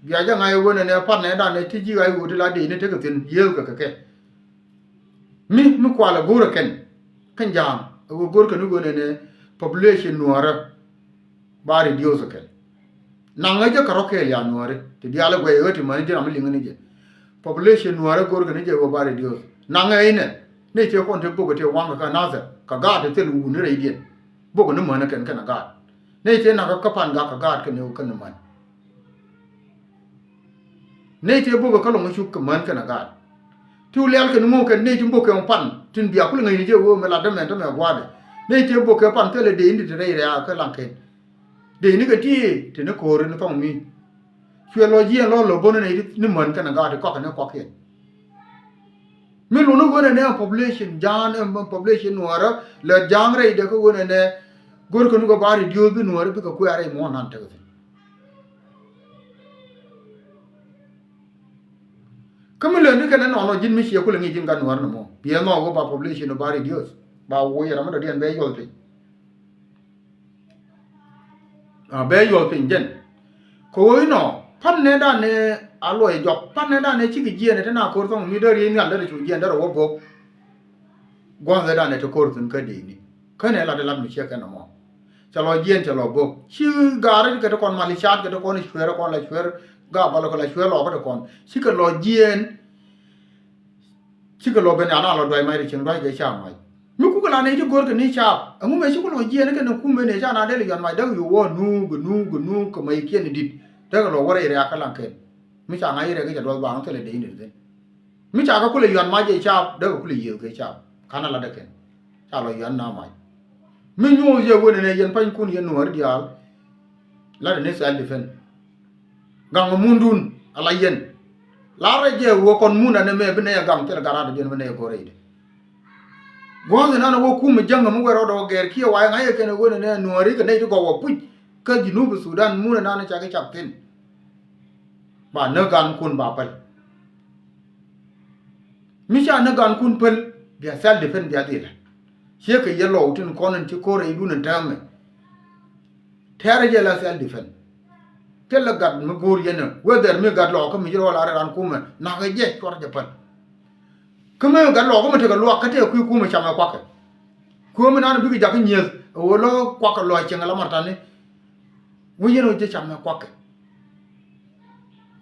Bia jɛ ŋa̱c wen ɛn ɛ parnɛ dan ɛ ti ji̱ ɣa̱c wöödi la dee ni tekɛ thi̱n yiëëth kɛ kɛ kɛ. Mi, mi kualɛ go̱o̱rɛ kɛn, kɛn ja̱a̱ŋ, ɛ ɣöö go̱o̱rkɛ ni ɣöö nɛnɛ population nuäärä ba reduce kɛn. Naŋɛ jɛ kɛ rɔ kɛɛl ya nuääri, ti diaal ɛ guɛc ɛ ɣöö ti mäni ji̱n ram mi liŋä ni jɛ. Population nuäärä go̱o̱rkɛ ni jɛ ɣöö ba reduce. Naŋɛ inɛ, ni tëë kɔn te bok ɛ tëë waŋkɛ kä nathɛr, kɛ gaat te thil wuni rɛydiɛn. Bok ɛ ni mäni kɛn kɛn ɛ gaat. Ni tëë nakä kä pan gak kɛ gaat kɛn ɛ ɣöö kɛn ni män. Nɛy tëë bokɛ kä lɔŋ cuk kɛ män kɛnɛ gaat. Ti wä lial kɛn ŋo̱o̱k kɛn nɛy ti bokɛ pan tin bia kul ŋäcni jɛ wee mɛ lat dämɛ dämɛ gua̱a̱dɛ. Nɛy tëë bokɛ pan thilɛ dee in di ti rɛy rɛ̈ɛ̈ kä laŋ kɛn. Dee in kɛ ti ti ni ko̱o̱ri ni thɔŋ mi. Cuɛ lɔ jiɛn lɔ lɔ bäni nɛy ti ni män kɛnɛ gaat ti kɔakɛ ni kɔakiɛn. Mi luni ɣöö nɛnɛ population ja̱a̱n ɛn population nuäärä lɛ ja̱a̱n rɛy dee kä ɣöö nɛnɛ go̱rkɛ ni kɛ ba reduce bi nuäärä bikɛ kuɛɛr rɛy muɔ̱ɔ̱n nan tekɛ thi̱n. Kä mi leni kɛn ɛnɔnɔ ji̱n mi ciɛ kulɛ ŋi̱i̱c ji̱n gat nuäär ni mɔ biɛ nhɔk wä ba population ba reduce ba wä yɛ ram mi dɔ̱diɛn bɛ yuɔth piny. A bɛ yuɔth piny jɛn kɛ wä inɔ pan nɛ dan ni a luɔy jɔk pan nɛ dan ni cikɛ jiɛn ɛ ti na ko̱r thɔŋ mi dee riey nhial dee rɛ cu jiɛn dee rɛ wä bok. Gua̱a̱th ɛ dan ni ti ko̱r thi̱n kä dee ni kä nɛ lat ɛ lat mi ciɛ kɛn ɛmɔ. Cɛ lɔ jiɛn cɛ lɔ bok ci gaari kɛ ti kɔn mali caat kɛ ti kɔn cuɛɛr kɔn la cuɛɛr. Gabal kɛ la cuɛ lɔɔk kä ti kɔn. Cikɛ lɔ jiɛɛn. Cikɛ lɔ ben an a lɔ duay mac ri cieŋ duay kɛ caap mac. Mi kukɛ la nɛy ti go̱r kɛ ni caap. Ɛŋu mɛ cikɛ lɔ jiɛɛn kɛ ni kumɛ ni ca na dee lɛ yuan mac dee kɛ yo̱o̱ wä nuuk, nuuk, nuuk kɛ mac kiɛn dit. Dee kɛ lɔ wä rɛy rɛ̈ɛ̈k kä laŋ kɛn. Mi ca ŋa̱c rɛ̈ɛ̈k kɛ ca duɔth ba ŋä thilɛ dee in dit thin. Mi ca kɛ kulɛ yuan mac jɛ caap, dee kɛ kulɛ yiëëth kɛ caap. Ka̱n a latdɛ kɛn. Ca lɔ yuan na mac. Mi nyuuth jɛ wen ɛnɛ yɛn panykun yɛn nuɔ̱ɔ̱ri diaal. Latdɛ ni self defense. Gaŋ mundun a la yɛn. Lar rɛ jɛ wä kɔn mun anɛ mɛ bi nɛy a gaŋ thil gat rat diɛn bi nɛy a go̱r rɛydɛ. Gua̱a̱th inan a wä kum mi jäŋ mi wɛr rɔɔdɛ wä gɛr kiɛ wa iŋa̱c ɛ kɛn ɛ wen ɛnɛ nuɔ̱ɔ̱ri kɛ nɛy ti gɔw wä puc. Kä Junub Sudan mun inan a cak i̱ cak thin. Ba näk gankun ba päl. Mi ca näk gankun päl bia self defense bia dhilɛ. Ciekɛ yɛ lɔw tin kɔn in ci ko̱r rɛydun in täämɛ. Tɛ̈rɛ jɛ la self defense. Thilɛ gat mi go̱o̱r yɛn ɛ whether mi gat lɔɔkä mi ci rɔɔl a rɛ ran kumɛ nakä jɛ cuɔr jɛ päl. Kä mi gat lɔɔkä mi tekɛ luak kä tëë kui̱ kumɛ camɛ kuakɛ. Kuämi nan bikɛ jakä nyieth ɛ ɣöö lɔ kuakɛ lɔc cieŋ ɛ la martani. Wä yɛn ɣöö jɛ camɛ kuakɛ.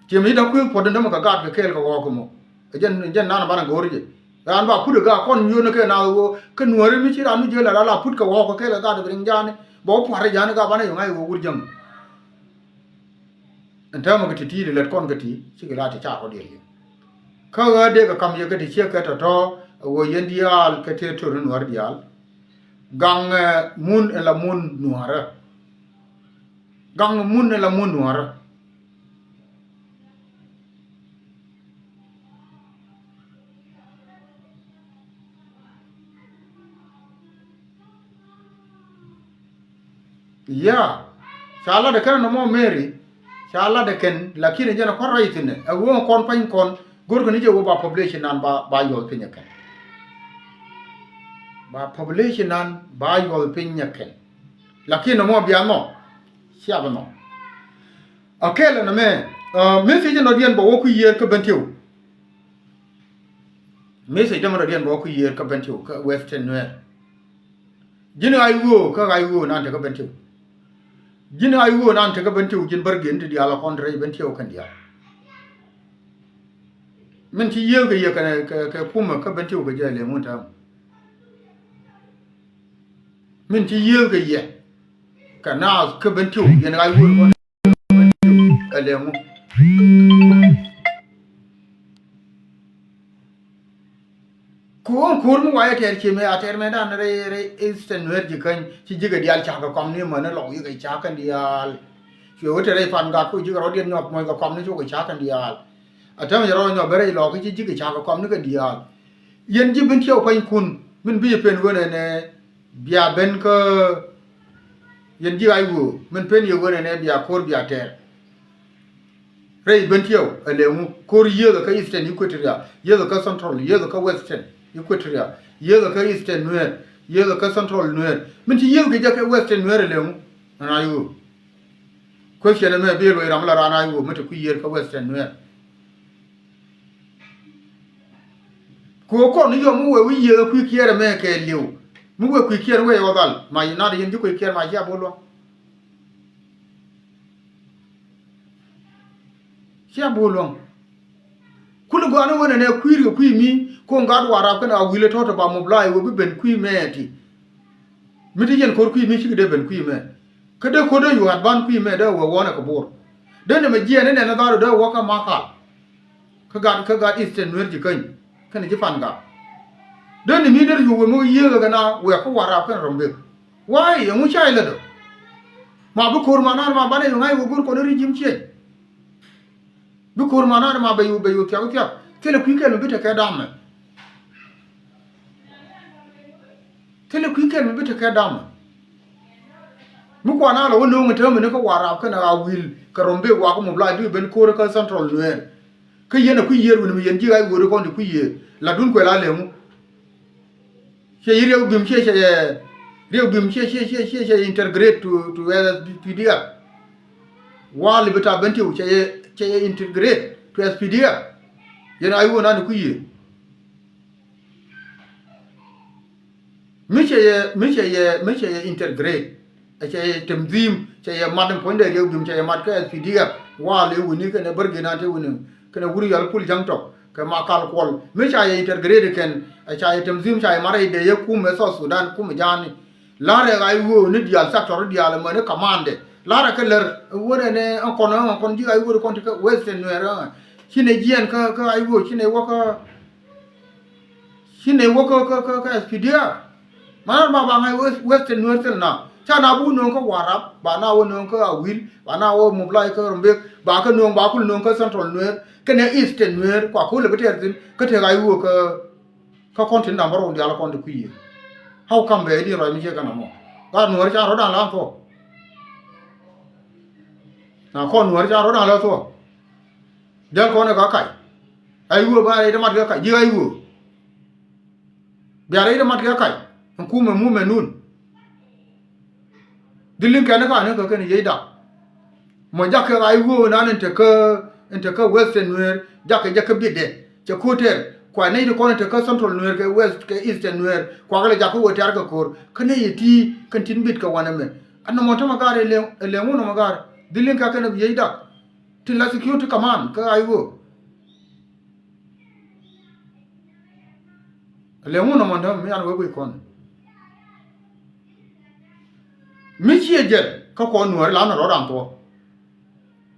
Ciɛ mi ci da̱k kui̱ puɔ̱t in dämɛ kɛ gaat kɛ kɛɛl kɛ ɣɔɔk kɛ mɔ. Ɛ jɛn, jɛn nan banɛ go̱o̱r jɛ. Raan ba put ɛ gaat kɔn nyuɔ̱n kɛ naath ɣöö kä nuääri mi ci raan mi jiël ɛ la la put kɛ ɣɔɔk kɛ kɛɛl kɛ gaat bi riŋ ja̱a̱ni. Bɛ wä pua̱r ɛ ja̱a̱ni gaat banɛ yɔ̱ŋ a i̱ ɣöö wur jäŋ. Ɛn täämɛ kɛ ti̱ti̱ lɛ lät kɔn kɛ ti̱ cikɛ la ti ca rɔ̱diɛn yɛ. Kä ɣä dee kɛ kam yɛ kɛ ti ciek kɛ tɔ̱tɔ̱ ɛ ɣöö yɛn diaal kɛ tëë to̱r ni nuäär diaal. Gaŋ, eh, mun ɛ la mun nuäärä. Gaŋ mun ɛ la mun nuäärä. Ya ca latdɛ kɛn nɔmɔ Mary. Ca latdɛ kɛn lakin jɛn kɔn ruac thi̱n ɛ ɣöö kɔn pany kɔn go̱rkɛ ni jɛ ɣöö ba population nan ba, ba yuɔth piny ɛ kɛn. Ba population nan ba yuɔth piny ɛ kɛn. Lakin nɔmɔ bia nɔ ciap nɔ. A kɛl ɛn ɛmɛ, uh, message nɔ diɛn bɛ wä kui̱ yiëër kä Bentiu. Message dämɛ nɔ diɛn bɛ wä kui̱ yiëër kä Bentiu kä Western Nuer. Ji̱n ɣa̱c ɣöö kä ɣa̱c ɣöö nan tekä Bentiu. Ji̱n ɣa̱c ɣöö nan tekä Bentiu ji̱n bär gi̱n ti diaal a kɔn te rɛy Bentiu kɛn diaal. Min ci yiëëth kɛ yɛ kɛ, kɛ, kɛ kumɛ kä Bentiu kɛ jɛ lɛ ŋun täämɛ. Min ci yiëëth kɛ yɛ kɛ naath kä Bentiu yɛn ɣa̱c ɣöö kɔn. Ɛ lɛ ŋu. Ko̱o̱ŋ ko̱r mi wayɛ tɛr ciemɛ a tɛr mɛ dan rɛy, rɛy Eastern Nuer ji̱ käny ci ji̱ kɛ diaal cakɛ kɔm ni män lɔw yikɛ cakɛ diaal. Cuɛ wä te rɛy pan gak ku ji̱ kɛ rɔ̱diɛn nyɔk muɔc kɛ kɔm ni cukɛ cakɛ diaal. A täämɛ jɛ rɔ nyɔk ben rɛy lɔk ci ji̱ kɛ cakɛ kɔm ni kɛ diaal. Yɛn ji̱ Bentiu panykun min bi jɛ pen wen ɛnɛ. Bia ben kä yɛn ji̱ ɣa̱c ɣöö min pen yɛ wen ɛnɛ bia ko̱r bia tɛɛr. Rɛy Bentiu ɛ lɛ ŋu ko̱r yiëëth kä Eastern Equatoria, yiëëth kä Central, yiëëth kä Western Equatoria, yiëëth kä Eastern Nuer, yiëëth kä Central Nuer. Min ci yiëëth kɛ jɛ kä Western Nuer ɛ lɛ ŋu ɛn ɣa̱c ɣöö. Question ɛmɛ bi luɔc ram la raan a ɣöö mi te kui̱ yiëër kä Western Nuer. Kɛ ɣöö kɔn ni yɔm mi wee wi̱i̱ yiëë kui̱ kiɛɛr ɛmɛ kɛɛliw. Mi wee kui̱ kiɛɛr wee ɣɔdhal ma yi nat yɛn ji̱ kui̱ kiɛɛr ma cia bo̱o̱ luɔ̱ŋ. Cia bo̱o̱ luɔ̱ŋ. Kul gɔaa ni wen ɛnɛ kui̱ riek kui̱ mi ko̱ŋ gat Warap kɛnɛ a wi̱i̱lɛ tɔ̱tɔ̱ ba mobilize wee bi ben kui̱ mɛ ti. Mi ti yɛn ko̱r kui̱ mi cikɛ dee ben kui̱ mɛ. Kä dee ko̱r dee yua̱a̱t ban kui̱ mɛ dee wee wɔnɛ kɛ bo̱o̱r. Dee nɛmɛ jiɛɛn ni nɛn ni dharu dee wä kä Makal. Kä gat, kä gat Eastern Nuer ji̱ käny kɛnɛ ji̱ Pangak. Dee ni mi dee yuɔk wee mi yiëëk kɛ na wek kä Warap kɛnɛ Rumbek. Why? Ɛŋu ca ilɛ dɔ? Ma bi ko̱r ma nar ma banɛ yuɔk ŋa̱c wek go̱r kɔn i̱ regime change. Bi ko̱r ma nar ma bɛ yuɔk, bɛ yuɔk thiak thiak. Thilɛ kui̱ kɛl mi bi tekɛ damɛ. Thilɛ kui̱ kɛl mi bi tekɛ damɛ. Mi kuan a lɔ wä no̱o̱ŋ in täämɛ ni kä Warap kɛnɛ a wi̱i̱l kɛ Rumbek wakä mobilize bikɛ ben ko̱r kä Central Nuer. Kä yɛn a kui̱ yiëër wi̱n mi yɛn ji̱ ɣa̱c wööri kɔn ti kui̱ yiëër latdun kuɛ la lɛŋu. Ciɛ yi Riɛk Bi̱m ciɛ, ciɛ yɛ Riɛk Bi̱m ciɛ, ciɛ, ciɛ, ciɛ, ciɛ integrate to, to S P D F. Wali bi ta Bentiu ciɛ yɛ, ciɛ yɛ integrate to S P D F. Yɛn a yi wä nan ti kui̱ yiëër. Mi cɛ yɛ, mi cɛ yɛ, mi cɛ yɛ integrate. Ɛ cɛ yɛ tanzim, cɛ yɛ mat in puɔ̱nydɛ Riɛk Bi̱m, cɛ yɛ mat kä S P D F. Wa lɛ wi̱ni kɛnɛ bär gɛn an te wi̱ni kɛnɛ wur yɔl pul ja̱ŋ tɔk kɛ ma kal kuɔl mi ca yɛ integrate kɛn, ɛ ca yɛ tanzim ca yɛ marɛ idɛ yɛ kumɛ South Sudan kumɛ ja̱a̱ni. La̱rɛ ɣa̱c wöö ni diaal sector diaal mɛ ni command. La̱rɛ kɛ lär wänɛ ni ɛn kɔn ɛn kɔn ji̱ ɣa̱c wöö kɔn ti kä Western Nuer ɛn. Ci nɛ jiɛn kä kä ɣa̱c wöö ci nɛ wä kä ci nɛ wä kä kä kä S P D F. Manat ma ba ŋa̱c West- Western Nuer thil na ca na bu nööŋ kä Warap ba na wä nööŋ kä Awil ba na wä mobilize kä Rumbek ba kä nööŋ ba kul nööŋ kä Central Nuer kɛnɛ Eastern Nuer kua kulɛ bi tɛɛr thi̱n kä te ɣa̱c wöö kä kä kɔn tin dam bä rɔw diaal kɔn ti kui̱ yiëë. How come bɛ di rɔy mi ciɛ kɛn amɔ? Gat nuɔri ca rɔ da̱ŋ la thuɔ. Na kɔn nuɔri ca rɔ da̱ŋ la thuɔ. Dɛl kɔn ɛ ka kac. Ay wuɔ ba rɛy di mat kɛ kac ji̱ ay wuɔ. Bia rɛy di mat kɛ kac. Ɛn kumɛ mumɛ nun. Dhil liŋ kɛn i̱ ka̱n i̱ kɛ kɛn i̱ yiec dak. Mɔ jakä ɣa̱c wöö nan in te kä in te kä Western Nuer jakä jɛ kä bitdɛ cɛ ko̱tɛr kua nɛy ti kɔn in te kä Central Nuer kɛ West kɛ Eastern Nuer kua kɛ lɛ jakä wöö tɛ̈r kɛ ko̱r kä nɛy ɛ ti kɛn tin bit kɛ wanɛ mɛ. A nɔmɔ tämɛ ga̱r ɛ lɛ ɛ lɛ ŋun nɔmɔ ga̱r dhil liŋ kɛ kɛn i̱ bi yiec dak. Tin la security command kä ɣa̱c wöö. Lɛ ŋun nɔmɔ däm mi an wee guic kɔn. Mi ciɛ jɛl kä kɔn nuɔri la nɔ rɔ̱dan thuɔ.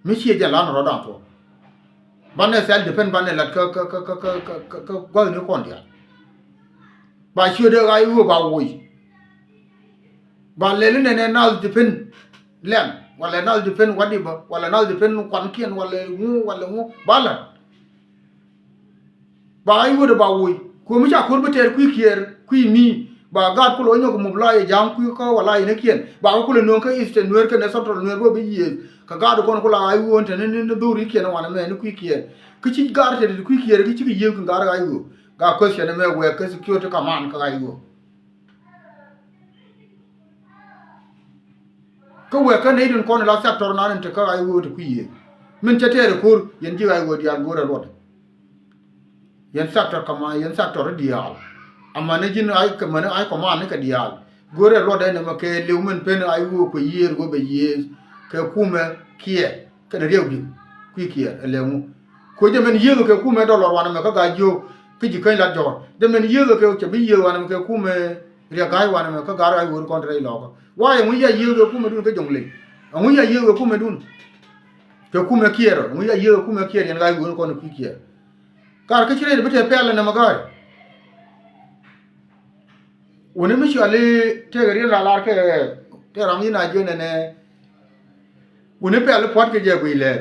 Mi ciɛ jɛl la nɔ rɔ̱dan thuɔ. Banɛ self defense banɛ lat kä kä kä kä kä kä gua̱thni kɔn diaal. Ba ciötdɛ ɣa̱c wöö ba woc. Ba lɛli nɛnɛ nath defense lɛm walɛ nath defense wadiba walɛ nath defense kuankiɛn walɛ ŋu walɛ ŋu ba lat. Ba ɣa̱c wöödɛ ba woc kuɔ̱mi ca ko̱r bi tɛɛr kui̱ kiɛɛr kui̱ mi ba gaat kulɛ wä nyɔk mop la yɛ ja̱a̱ŋ kui̱ kä wä la yɛ ni kiɛn ba kä kulɛ nööŋ kä Eastern Nuer kɛnɛ Central Nuer bä bi yiëëth kɛ gaat kɔn kulɛ ɣa̱c wöön te ni ni dhori kiɛn wanɛ mɛ ni kui̱ kiɛɛr. Kä ci gaat te ti kui̱ kiɛɛr kä cikɛ yiëëth kɛ gaat ɣa̱c wöö. Gaa question mɛ wɛɛk kä security command kä ɣa̱c wöö. Kä wek kä nɛy tin kɔn la sector nan in te kä ɣa̱c wöö te kui̱ yiëë min cɛ tɛɛr ɛ ko̱r yɛn ji̱ ɣa̱c wöö diaal go̱o̱rɛ luɔt. Yɛn sector kama yɛn sector diaal. Amäni ji̱n ɣa̱c kɛ mäni ɣa̱c kɔman ni kɛ diaal go̱o̱rɛ luɔt ɛn ɛmɛ kɛ liw min pen ɣa̱c wöö kuɛ yiëër go̱o̱r bɛ yiëë kɛ kumɛ kiɛ kɛnɛ riɛk di̱k kui̱ kiɛ ɛ lɛ ŋu. Kuɛ jɛ min yiëë kɛ kumɛ dɔlɔr wanɛ mɛ kä gaa jiök kä ji̱ käny lat jɔɔr jɛ min yiëë kɛ cɛ bi yiëë wanɛ mɛ kɛ kumɛ riɛk ga̱a̱c wanɛ mɛ kä gaa ɣa̱c wöö ti kɔn te rɛy lɔkä. Why ɛŋu ya yiëëk kɛ kumɛ dun kä Jɔŋlei? Ɛŋu ya yiëëk kɛ kumɛ dun? Kɛ kumɛ kiɛɛr ɛŋu ya yiëëk kɛ kumɛ kiɛɛr yɛn ɣa̱c wöö ni kɔn kɛ kui̱ kiɛɛr. Kar kä ci rɛy bi te pɛl ɛn ɛmɛ ga̱a̱c. Wuni mi cuali tëëk riɛn la lar kɛ tëë ram yin a jiö nɛnɛ. Wuni pɛl puɔ̱t kɛ jɛ guiy lɛɛr.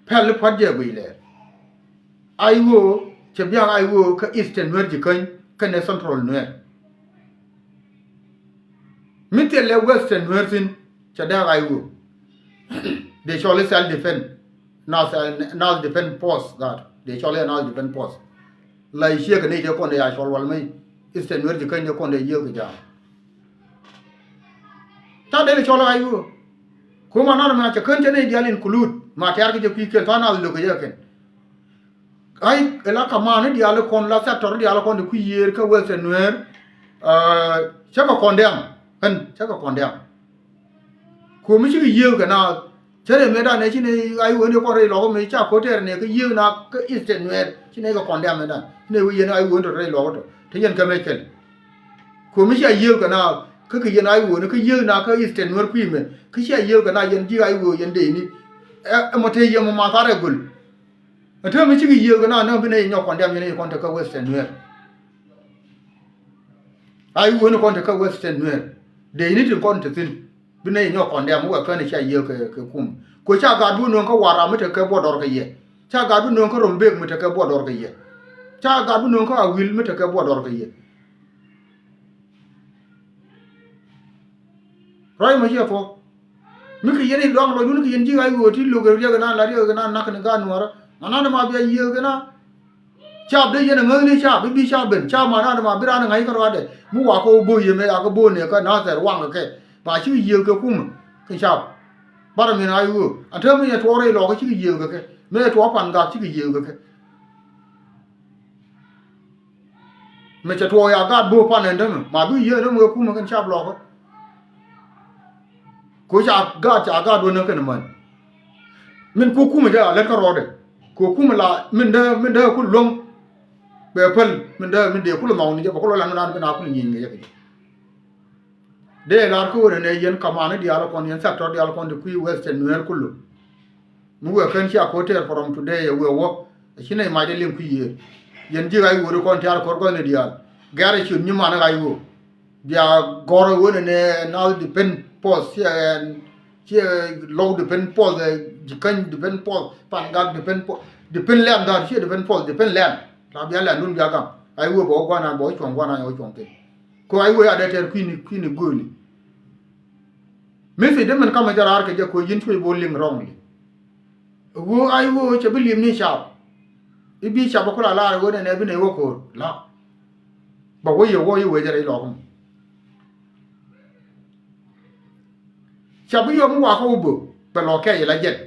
Pɛl puɔ̱t jɛ guiy lɛɛr. Ɣa̱c wöö cɛ biak ɣa̱c wöö kä Eastern Nuer ji̱ käny kɛnɛ Central Nuer. Mi thilɛ Western Nuer thi̱n cɛ dee ɣa̱c wöö. Dee cɔl i̱ self defense. Nath, nath defense force that dee cɔl i̱ nath defense force. La i̱ ciek kɛ ni cɛ kɔn dee ya cɔl wal mi Eastern Nuer ji̱ käny dee kɔn dee yiëëk kɛ ja̱a̱ŋ. Ca dee cɔl ɣa̱c wöö. Kum anɔr mɛ cɛ kän cɛ ni diaal include ma tɛ̈r kɛ jɛ kui̱ kɛn tɔ nath lök kɛ jɛ kɛn. Ɣa̱c ɛ la kaman i̱ diaal i̱ kɔn la sector i̱ diaal i̱ kɔn ti kui̱ yiëër kä Western Nuer. Cä kɛ condemn ɛn cä kɛ condemn. Kuɔ̱mi cikɛ yiëëk kɛ naath cä rɛ mëëdan ɛ ci nɛ ɣa̱c wen i̱ kɔn rɛy lɔk mi ca ko̱tɛɛr nɛ kä yiëëk na kä Eastern Nuer ci nɛ kɛ condemn mëëdan ci nɛ wee yɛn ɣa̱c wen tɔ rɛy lɔk tɔ te yɛn kɛ mɛ kɛl. Kuɔ̱mi cia yiëëk kɛ naath kä kɛ yɛn ɣa̱c wen kä yiëëk na kä Eastern Nuer kui̱ mɛ kä cia yiëëk kɛ naath yɛn ji̱ ɣa̱c wen yɛn dee ni. Ɛ mɔ te yɛ mɔ math a rɛ göl. Ɛ täämɛ cikɛ yiëëk kɛ na nä bi nɛ yɛ nyɔk kɔn diam yɛn yɛ kɔn te kä Western Nuer. A i̱ wee ni kɔn te kä Western Nuer dee ni tin kɔn te thi̱n. Bi nɛ yɛ nyɔk kɔn diam wɛ kän i̱ ca yiëëk kɛ kum kuɛ ca gaat bi nööŋ kä Warap mi te kɛ buɔt dɔr kɛ yɛ. Ca gaat bi nööŋ kä Rumbek mi te kɛ buɔt dɔr kɛ yɛ. Ca gaat bi nööŋ kä Awil mi te kɛ buɔt dɔr kɛ yɛ. Ruac mɔ ciɛ thuɔ̱k. Mi kɛ yɛn i̱ luaŋ lɔcdun kɛ yɛn ji̱ ɣa̱c ɣöö ti lo̱k ɛ riɛk ɛnan la riɛk ɛnan nak kɛn gaat nuäärä. Manadɛ ma bia yiëëk kɛn a. Cap dee yɛn ɛ ŋäthni cap i̱ bi cap ben cap manadɛ ma bi raan ɛ ŋa̱c kärɔadɛ mi wakä wä bo̱o̱c yɛ mɛ yakä bo̱o̱n ɛ kä nathɛr waŋ kɛ kɛ. Ma cikɛ yiëëk kɛ kumä kɛ cap. Barɛ min ɣa̱c ɣöö an te mi yɛ tuɔɔk rɛy lɔɔkä cikɛ yiëëk kɛ kɛ mi yɛ tuɔɔk pan gak cikɛ yiëëk kɛ kɛ. Mɛ cɛ tuɔɔk ya gaat bo̱o̱k pan ɛn dämɛ ma bi yiëë dämɛ kɛ kumɛ kɛn cap lɔkä. Ko ca gaat ca gaat wä näk kɛn män. Min ku kumɛ jɛ a lät kä rɔɔdɛ. Ku kumɛ la min dee, min dee ku luäŋ. Bɛ päl min dee, min dee ku lɛ nhɔk ni jɛ, bɛ ku lɛ lan mi naan bi na ku lɛ nyieny kɛ jɛ kɛ jɛ. Dee lar kä ɣöö nɛ nɛ yɛn kamani diaal kɔn, yɛn sector diaal kɔn ti kui̱ Western Nuer kulu. Mi wëë kän cia ko̱ tɛɛr from today ɛ wëë wä. Ɛ ci nɛy mac dee liŋ kui̱ yiëër. Yɛn ji̱ ɣa̱c ɣöö di kɔn tiaar ko̱r gɔ̱thni diaal. Gɛ̈r ɛ ciöt nyiman ɣa̱c ɣöö bia gɔ̱r ɛ ɣöö nɛ nɛ Naath defense force, ciɛ ɛn, ciɛ Lou defense force, ɛ Jikäny defense force, Pangak defense force, defense land, that ciɛ defense force, defense land. La bia landun bia gam. Ɣa̱c ɣöö bɛ wä gua̱n an, bɛ wä cuɔ̱ŋ gua̱n an, bɛ wä cuɔ̱ŋ thi̱n. Kɛ ɣa̱c ɣöö a dee tɛr kui̱ni, kui̱ni gööli. Message dee min kamɛ jɛ raar kɛ jɛ kɛ ɣöö yɛn cuec bä liŋ wrongly. Ɣöö ɣa̱c ɣöö cɛ bi li̱em ni cap. I̱ bi cap bä ku la lar ɣöö nɛnɛ bi nɛy wä ko̱r. La. Bɛ wä yɛ wä i̱ wee jɛ rɛy lɔk mɔ. Ca bi yɔm wakä wä bä bɛ lɔ kɛɛc la jɛn.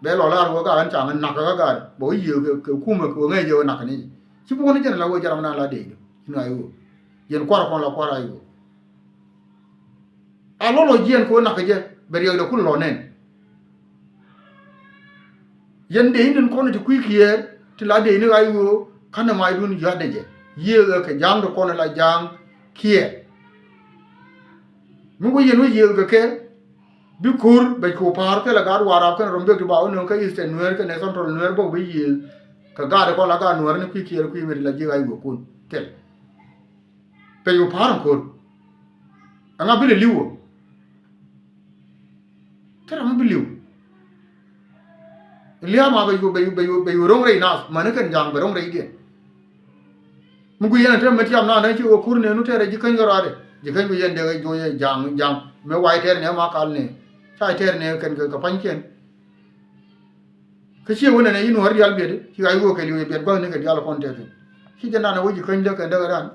Bɛ lɔ lar wä ka ɣän ca ŋä nak kä gat bɛ wä yiëë kɛ, kɛ kumɛ kɛ wä ŋäc jɛ wä nak ni. Ci bukun ni jɛn la wä jɛ ram na la dee ni. Ci na i̱ wä yɛn kuar kɔn la kuar a i̱ wä. A lɔ lɔ jiɛn kɛ wä nak kɛ jɛ bɛ riɛk dɛ kun lɔ nɛn. Yɛn dee ni kɔn ti kui̱ kiɛɛr ti la dee ni ɣa̱c ɣöö ka̱n ni macdun yɔ̱a̱t dee jɛ. Yiëëkɛ kɛ ja̱a̱ŋ ti kɔn la ja̱a̱ŋ kiɛɛr. Mi wä yɛn wä yiëëkɛ kɛ bi ko̱r bɛ cu pa̱a̱r thilɛ gaat Warap kɛn Rumbek ti ba wä nööŋ kä Eastern Nuer kɛnɛ Central Nuer bä wä yiëëk kɛ gaat kɔn la gaat Nuer ni kui̱ kiɛɛr kui̱ mi ti la ji̱ ɣa̱c ɣöö kun thil. Pec wä pa̱a̱r in ko̱r. Ɛŋa bi lɛ li̱w wä? Thil ram mi bi li̱w. Lia̱a̱ ma bɛ yu, bɛ yu, bɛ yu, bɛ yu ro̱ŋ rɛy naath, mäni kɛn ja̱a̱ŋ bɛ ro̱ŋ rɛydiɛn. Mi gui yɛn a te mi tiam naan däŋ ci wä kur nenu tɛɛrɛ Jikäny kɛ rɔadɛ. Jikäny gui yɛn dee juɔyɛ ja̱a̱ŋ, ja̱a̱ŋ. Mi wa̱i̱ tɛɛr nɛ ma kal nɛ. Ca tɛɛr nɛ kɛn kɛ, kɛ pa̱nykiɛn. Kä ciɛ wä nɛnɛ yi Nuäär diaal biɛt, ci ɣa̱c wä kɛ li̱w yɛ biɛt gua̱thni kɛ diaal kɔn tɛth. Ci jɛ nan ɛ wä Jikäny däk kɛ däk ɛ dan.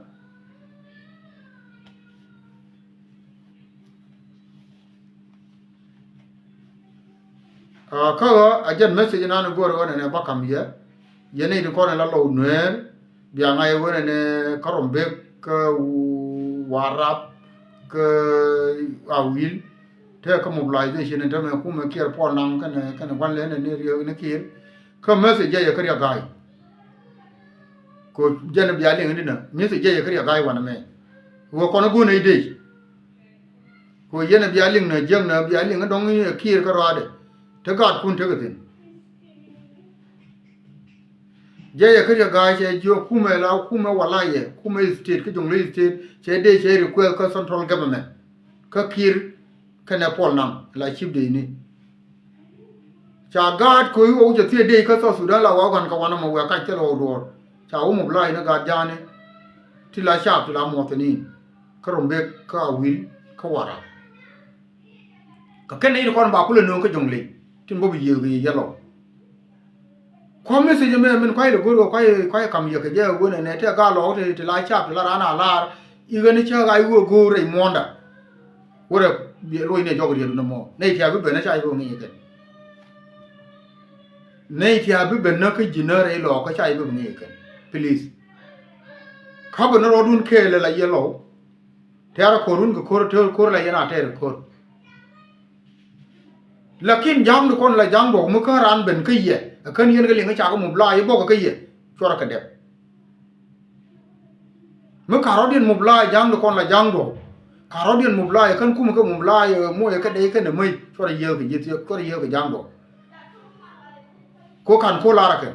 Aa, kä ɣä a jɛn message nan go̱o̱r ɣä nɛnɛ ba kam yɛ. Yɛn nɛy ti kɔn ɛ la Lou Nuɛɛr bia ŋa̱c ɣä nɛnɛ kä Rumbek kä Warap kä Awil. Tëë kä mobilization in tämɛ kumɛ Kiir Paul Nang kɛnɛ, kɛnɛ gua̱n lɛ nɛnɛ riek ni Kiir. Kä message jɛ yɛ kä Riɛk Ga̱a̱y. Kɛ jɛn bia liŋ ni nä message jɛ yɛ kä Riɛk Ga̱a̱y wanɛ mɛ. Wä kɔn go̱o̱n nɛy dec. Kɛ yɛn bia liŋ nä jiäk nä bia liŋ dɔ̱ŋ i̱ Kiir kä rɔaadɛ. Te gaatkun tekɛ thi̱n. Jɛ yɛ kä Riɛk Ga̱a̱y cɛ jiök kumɛ la kumɛ wala yɛ kumɛ state kä Jonglei State cɛ dee cɛ request kä central government. Kä Kiir kɛnɛ Paul Nang la chief dec ni. Ca gaat kɛ ɣöö cɛ thiee dec kä South Sudan la wä ɣän kɛ wanɛ mɛ wɛ kac thilɛ wä duɔ̱ɔ̱r. Ca wä mobilize ni gaat ja̱a̱ni ti la caap ti la muɔthinin kä Rumbek kä Awil kä Warap. Kä kɛn nɛy ti kɔn ba kulɛ nööŋ kä Jonglei tin bä bi yiëëk yɛ yɛlɔw. Kua̱ message mɛ min kuay lɛ go̱r kɛ kuay, kuay kam yɛ kɛ jɛ ɣöö nɛ nɛ tɛ gaa lɔɔk ti, ti la cap ti la raan a laar i̱ ɣän i̱ cä ɣa̱c ɣöö go̱o̱r rɛy muɔ̱ɔ̱nda. Wä rɛ biɛ luɔ̱c nɛ jɔk riet wä nɛ mɔ nɛy ti a bi ben ɛ ca i̱ bi ŋi̱i̱c kɛn. Nɛy ti a bi ben nä kä ji̱n nä rɛy lɔɔk kä ca i̱ bi ŋi̱i̱c kɛn. Please. Kä ben nä rɔɔdun kɛɛl la yɛ lɔw. Tɛ̈rɛ ko̱r wun kɛ ko̱r tëë ko̱r la yɛn a tɛ̈rɛ ko̱r. Lakin ja̱a̱ŋ di kɔn la ja̱a̱ŋ duɔ̱k mi kä raan ben kä yɛ ɛ kän yɛn kɛ liŋ kä cakɛ mubla yɛ bɔk kä yɛ cuɔrɛ kɛ dɛp. Mi karɔ̱diɛn mubla ja̱a̱ŋ di kɔn la ja̱a̱ŋ duɔ̱k karɔ̱diɛn mubla yɛ kän kumɛ kɛ mubla yɛ moyɛ kɛ dɛy kɛn ɛ mäc cuɔrɛ yɛ kɛ ji̱ thiek cuɔrɛ yɛ kɛ ja̱a̱ŋ duɔ̱k. Ko kan ko lar ɛ kɛn.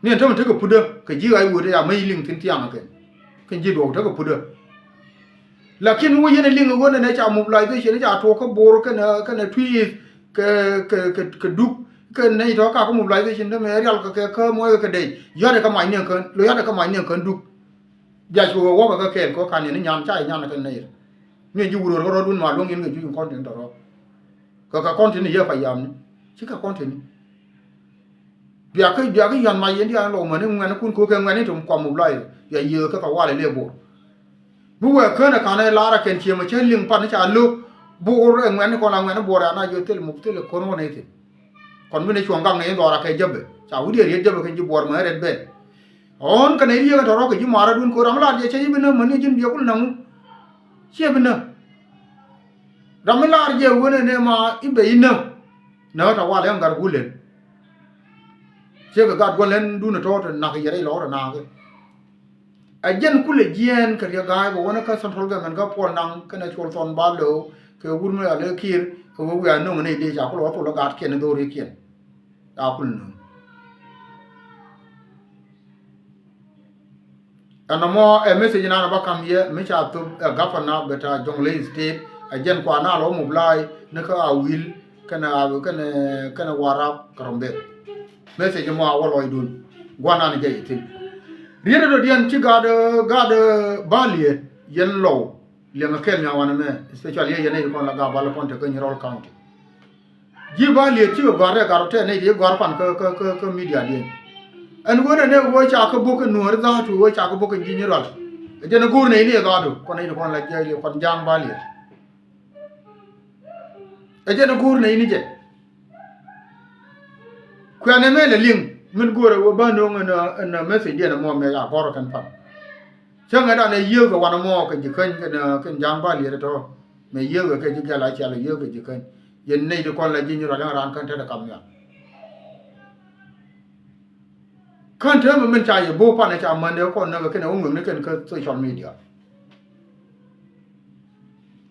Ni ɛn tämɛ tekɛ putdä kɛ ji̱ ɣa̱c wut ɛ ya mäc liŋ thi̱n thiaŋ kɛn. Kɛn ji̱ duɔ̱k tekɛ putdä. Lakin wä yɛn ɛ liŋ ɛ ɣöö nɛnɛ ca mobilization ca tuɔɔk kä Bor kɛnɛ, kɛnɛ Twic kɛ, kɛ, kɛ, kɛ Duk kɛ nɛy tɔ̱ kakä mobilization tämɛ rial kɛ, kɛ, kä muɔc kɛ dec. Yɔ̱a̱t ɛ kä mac ni ɛn kän, lo yɔ̱a̱t ɛ kä mac ni ɛn kän Duk. Bia cu ɣä wäkɛ kä kɛɛl kɛ ɣä kan yɛn ni nyan ca yɛ nyan kɛn nɛy. Ni ɛn ji̱ wut röör kä rɔ̱ dun ma luäŋ yɛn kɛ juc in kɔn tin tɔ̱ rɔ̱. Kɛ, kɛ kɔn tin yɛ pa yam ni. Ci kɛ kɔn tin. Biakä, biakä yɔ̱a̱n mac yɛn diaal in lɔw mäni ŋuɛ̈nikun ko̱kɛ ŋuɛ̈ni ti kuam mobilize bia yiëë kä thawali lëë Bor. Mi wëë känɛ ka̱n ɛ lar ɛ kɛn ciëmɛ cä liŋ pan ca lo̱k Bor ɛ ŋuɛ̈ni kɔn la ŋuɛ̈ni Bor ɛ ana jiö thil muk thil ɛ ko̱n wä nɛy thi̱n. Kɔn bi ni cuɔ̱ŋ gaŋ ni in dhɔra kɛ jäpɛ ca wut yɛ riet jäpɛ kɛn ji̱ Bor mɛ ɛ rɛt ben. Ɣɔ̱n kɛnɛ riet kɛ tɔ̱rɔ̱ kɛ ji̱ ma̱a̱r adun ko̱r ram lar jɛ cä ji̱ bi nä mäni ji̱n biɛ kul naŋu. Ciɛ bi nä. Ram mi lar jɛ wen ɛn ɛ ma i̱ bɛ i̱ nä. Nä ta wal ɛn gat gulɛn. Ciɛ kɛ gat gulɛn dun tɔ̱ tɛ nak yɛ rɛy lɔr tɛ nak. Ɛ jɛn kulɛ jiɛɛn kɛ riɛ ga̱a̱c bɛ wänä kä central government kä puɔl naŋ kɛnɛ col thɔn ba lo̱o̱ kɛ wur mi alɛ kiɛr kɛ wee wiaa no̱ŋ ni dee ca kulɛ wä thol ɛ gatkiɛn ni dho̱rikiɛn. Ca kulɛ no̱ŋ. Ɛn nɔmɔ ɛ message nan ba kam yɛ mi ca thop ɛ governor bɛ ta Jonglei State ɛ jɛn kua na lɔ mobilize ni kä Awil kɛnɛ Awil kɛnɛ kɛnɛ Warap kɛ Rumbek. Message mɔ a wä lɔcdun guanan jɛ ithin. Riet dɔ̱diɛn ci gat gat Baliet yɛn lɔw liɛŋ a kɛl nya wanɛ mɛ, especially yɛ yɛn a yi kɔn la gat Baliet kɔn te kä Nyirol County. Ji̱ Baliet cikɛ gɔ̱a̱r rɛ gat rɔ tɛn nɛy ti gɔ̱a̱r pan kä kä kä kä media diɛn. Ɛn ɣöö nɛ nɛ ɣöö ca kä bok kɛ nuɔ̱ɔ̱ri dha̱a̱tu ɣöö ca kä bok kɛ ji̱ Nyirol. Ɛ jɛn ɛ go̱o̱r nɛy ni ɛ dha̱a̱tu kɔn nɛy ni kɔn la jiɛc li kɔn ja̱a̱ŋ Baliet. Ɛ jɛn ɛ go̱o̱r nɛy ni jɛ. Kuɛn ɛmɛ lɛ liŋ min go̱o̱rɛ wä bä no̱o̱ŋ ɛn ɛn message diɛn ɛmɔ mɛ ca gɔ̱r kɛn pan. Cäŋ ɛ dan ɛ yiëëk kɛ wanɛ mɔ kɛ ji̱ käny kɛn kɛn ja̱a̱ŋ Baliet tɔ̱. Mɛ yiëëk kɛ ji̱ gɛl a cial ɛ yiëëk kɛ ji̱ käny. Yɛn nɛy ti kɔn la ji̱ Nyirol ɛn raan kän te dɛ kam nhial. Kän te mɛ min ca yɛ bo̱o̱ pan ɛ ca män dee kɔn näk ɛ kɛn ɛ wä ŋueŋni kɛn kä social media.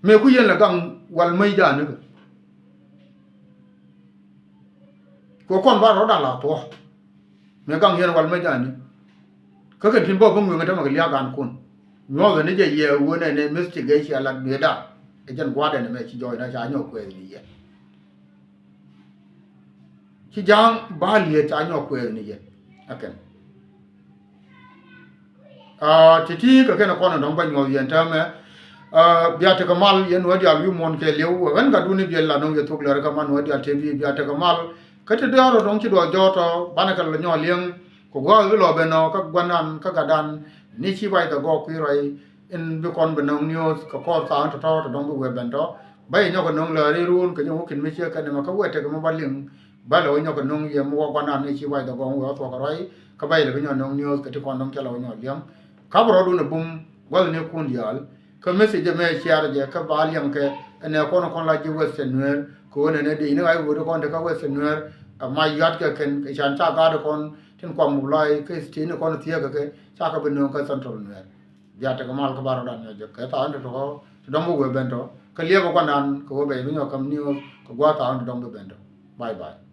Mëë ku yɛn lɛ gaŋ wal mäc da̱a̱n nikɛ. Kɛ kɔn ba rɔ̱dan la thuɔ̱k. Mëë gaŋ yɛn wal mäc da̱a̱n ni. Kä kɛn tin bä bä ŋueŋ ɛ tämɛ kɛ lia̱a̱ gaankun. Nyuɔ̱thɛ ni jɛ yɛ wunɛ ni mistake ɛ cia lat dueedan. Ɛ jɛn gua̱a̱dɛ ni mɛ ci jɔɔc na ca nyɔk kuɛɛth ni yɛ. Ci ja̱a̱ŋ Baliet ca nyɔk kuɛɛth ni yɛ. Ɛ kɛn. Aa, ti̱ti̱ kɛ kɛn kɔn dɔ̱ŋ bä nyuɔ̱th yɛn täämɛ. Aa, bia tekɛ mal yɛn wä diaal wi̱i̱ muɔ̱ɔ̱n kɛɛliw, ɛ ɣän gatdun i̱ biɛl la nɔŋ yɛ thok lɛr kä man wä diaal te bi̱i̱ bia tekɛ mal. Kä ti dɔ̱ɔ̱r dɔ̱ŋ ci duɔth jɔ̱ɔ̱t ɔ banɛ kɛ lɔ nyɔk li̱eŋ. Kɛ gua̱a̱th i̱ lɔ ben ɔ kä gua̱ndan kä gatdan ni ci bac dhɛ gɔɔk kui̱ ruac. In bi kɔn bi nɔŋ news kɛ kɔr tha̱a̱ŋ tɔ̱tɔ̱ tɔ̱ dɔ̱ŋ bi wee ben tɔ̱. Ba yɛ nyɔk kɛ nɔŋ lääri ruun kɛ nyɔk wä ki̱n mi ciek kɛn ɛmɛ kä wee tek ɛmɛ ba liŋ. Ba lɛ wä nyɔk kɛ nɔŋ yɛ mi wä gua̱ndan ni ci wac dhɛ gɔŋ wee wä thuɔk kɛ ruac. Kä ba yɛ lɛ bi nyɔk nɔŋ news kɛ ti kɔn dɔ̱ŋ cä lɛ wä nyɔk liɛŋ. Ka bi rɔɔdun ɛ bum gua̱thnikun diaal. Kä message ɛmɛ ciaar jɛ kä ba liɛŋ kɛ ɛnɛ kɔn kɔn la ji̱ Western Nuer kɛ ɣöö nɛnɛ dee ni ɣa̱c ɣöödi kɔn te kä Western Nuer. Ɛ mac yuatkɛ kɛn kɛ can ca gaat kɔn tin kɔam muk lɔc kä state ni kɔn thiee kɛ kɛ ca kɛ bi nööŋ kä Central Nuer. Bia tekɛ mal kä bar ran nyɔk jɛ kɛ tha̱a̱ŋ ti tɔ̱ ti dɔ̱ŋ bi wee ben tɔ̱ kä liɛpɛ gua̱ndan kɛ wee bɛ bi nyɔk käm news kɛ gua̱a̱th tha̱a̱ŋ ti dɔ̱ŋ bi ben tɔ̱. Bye bye.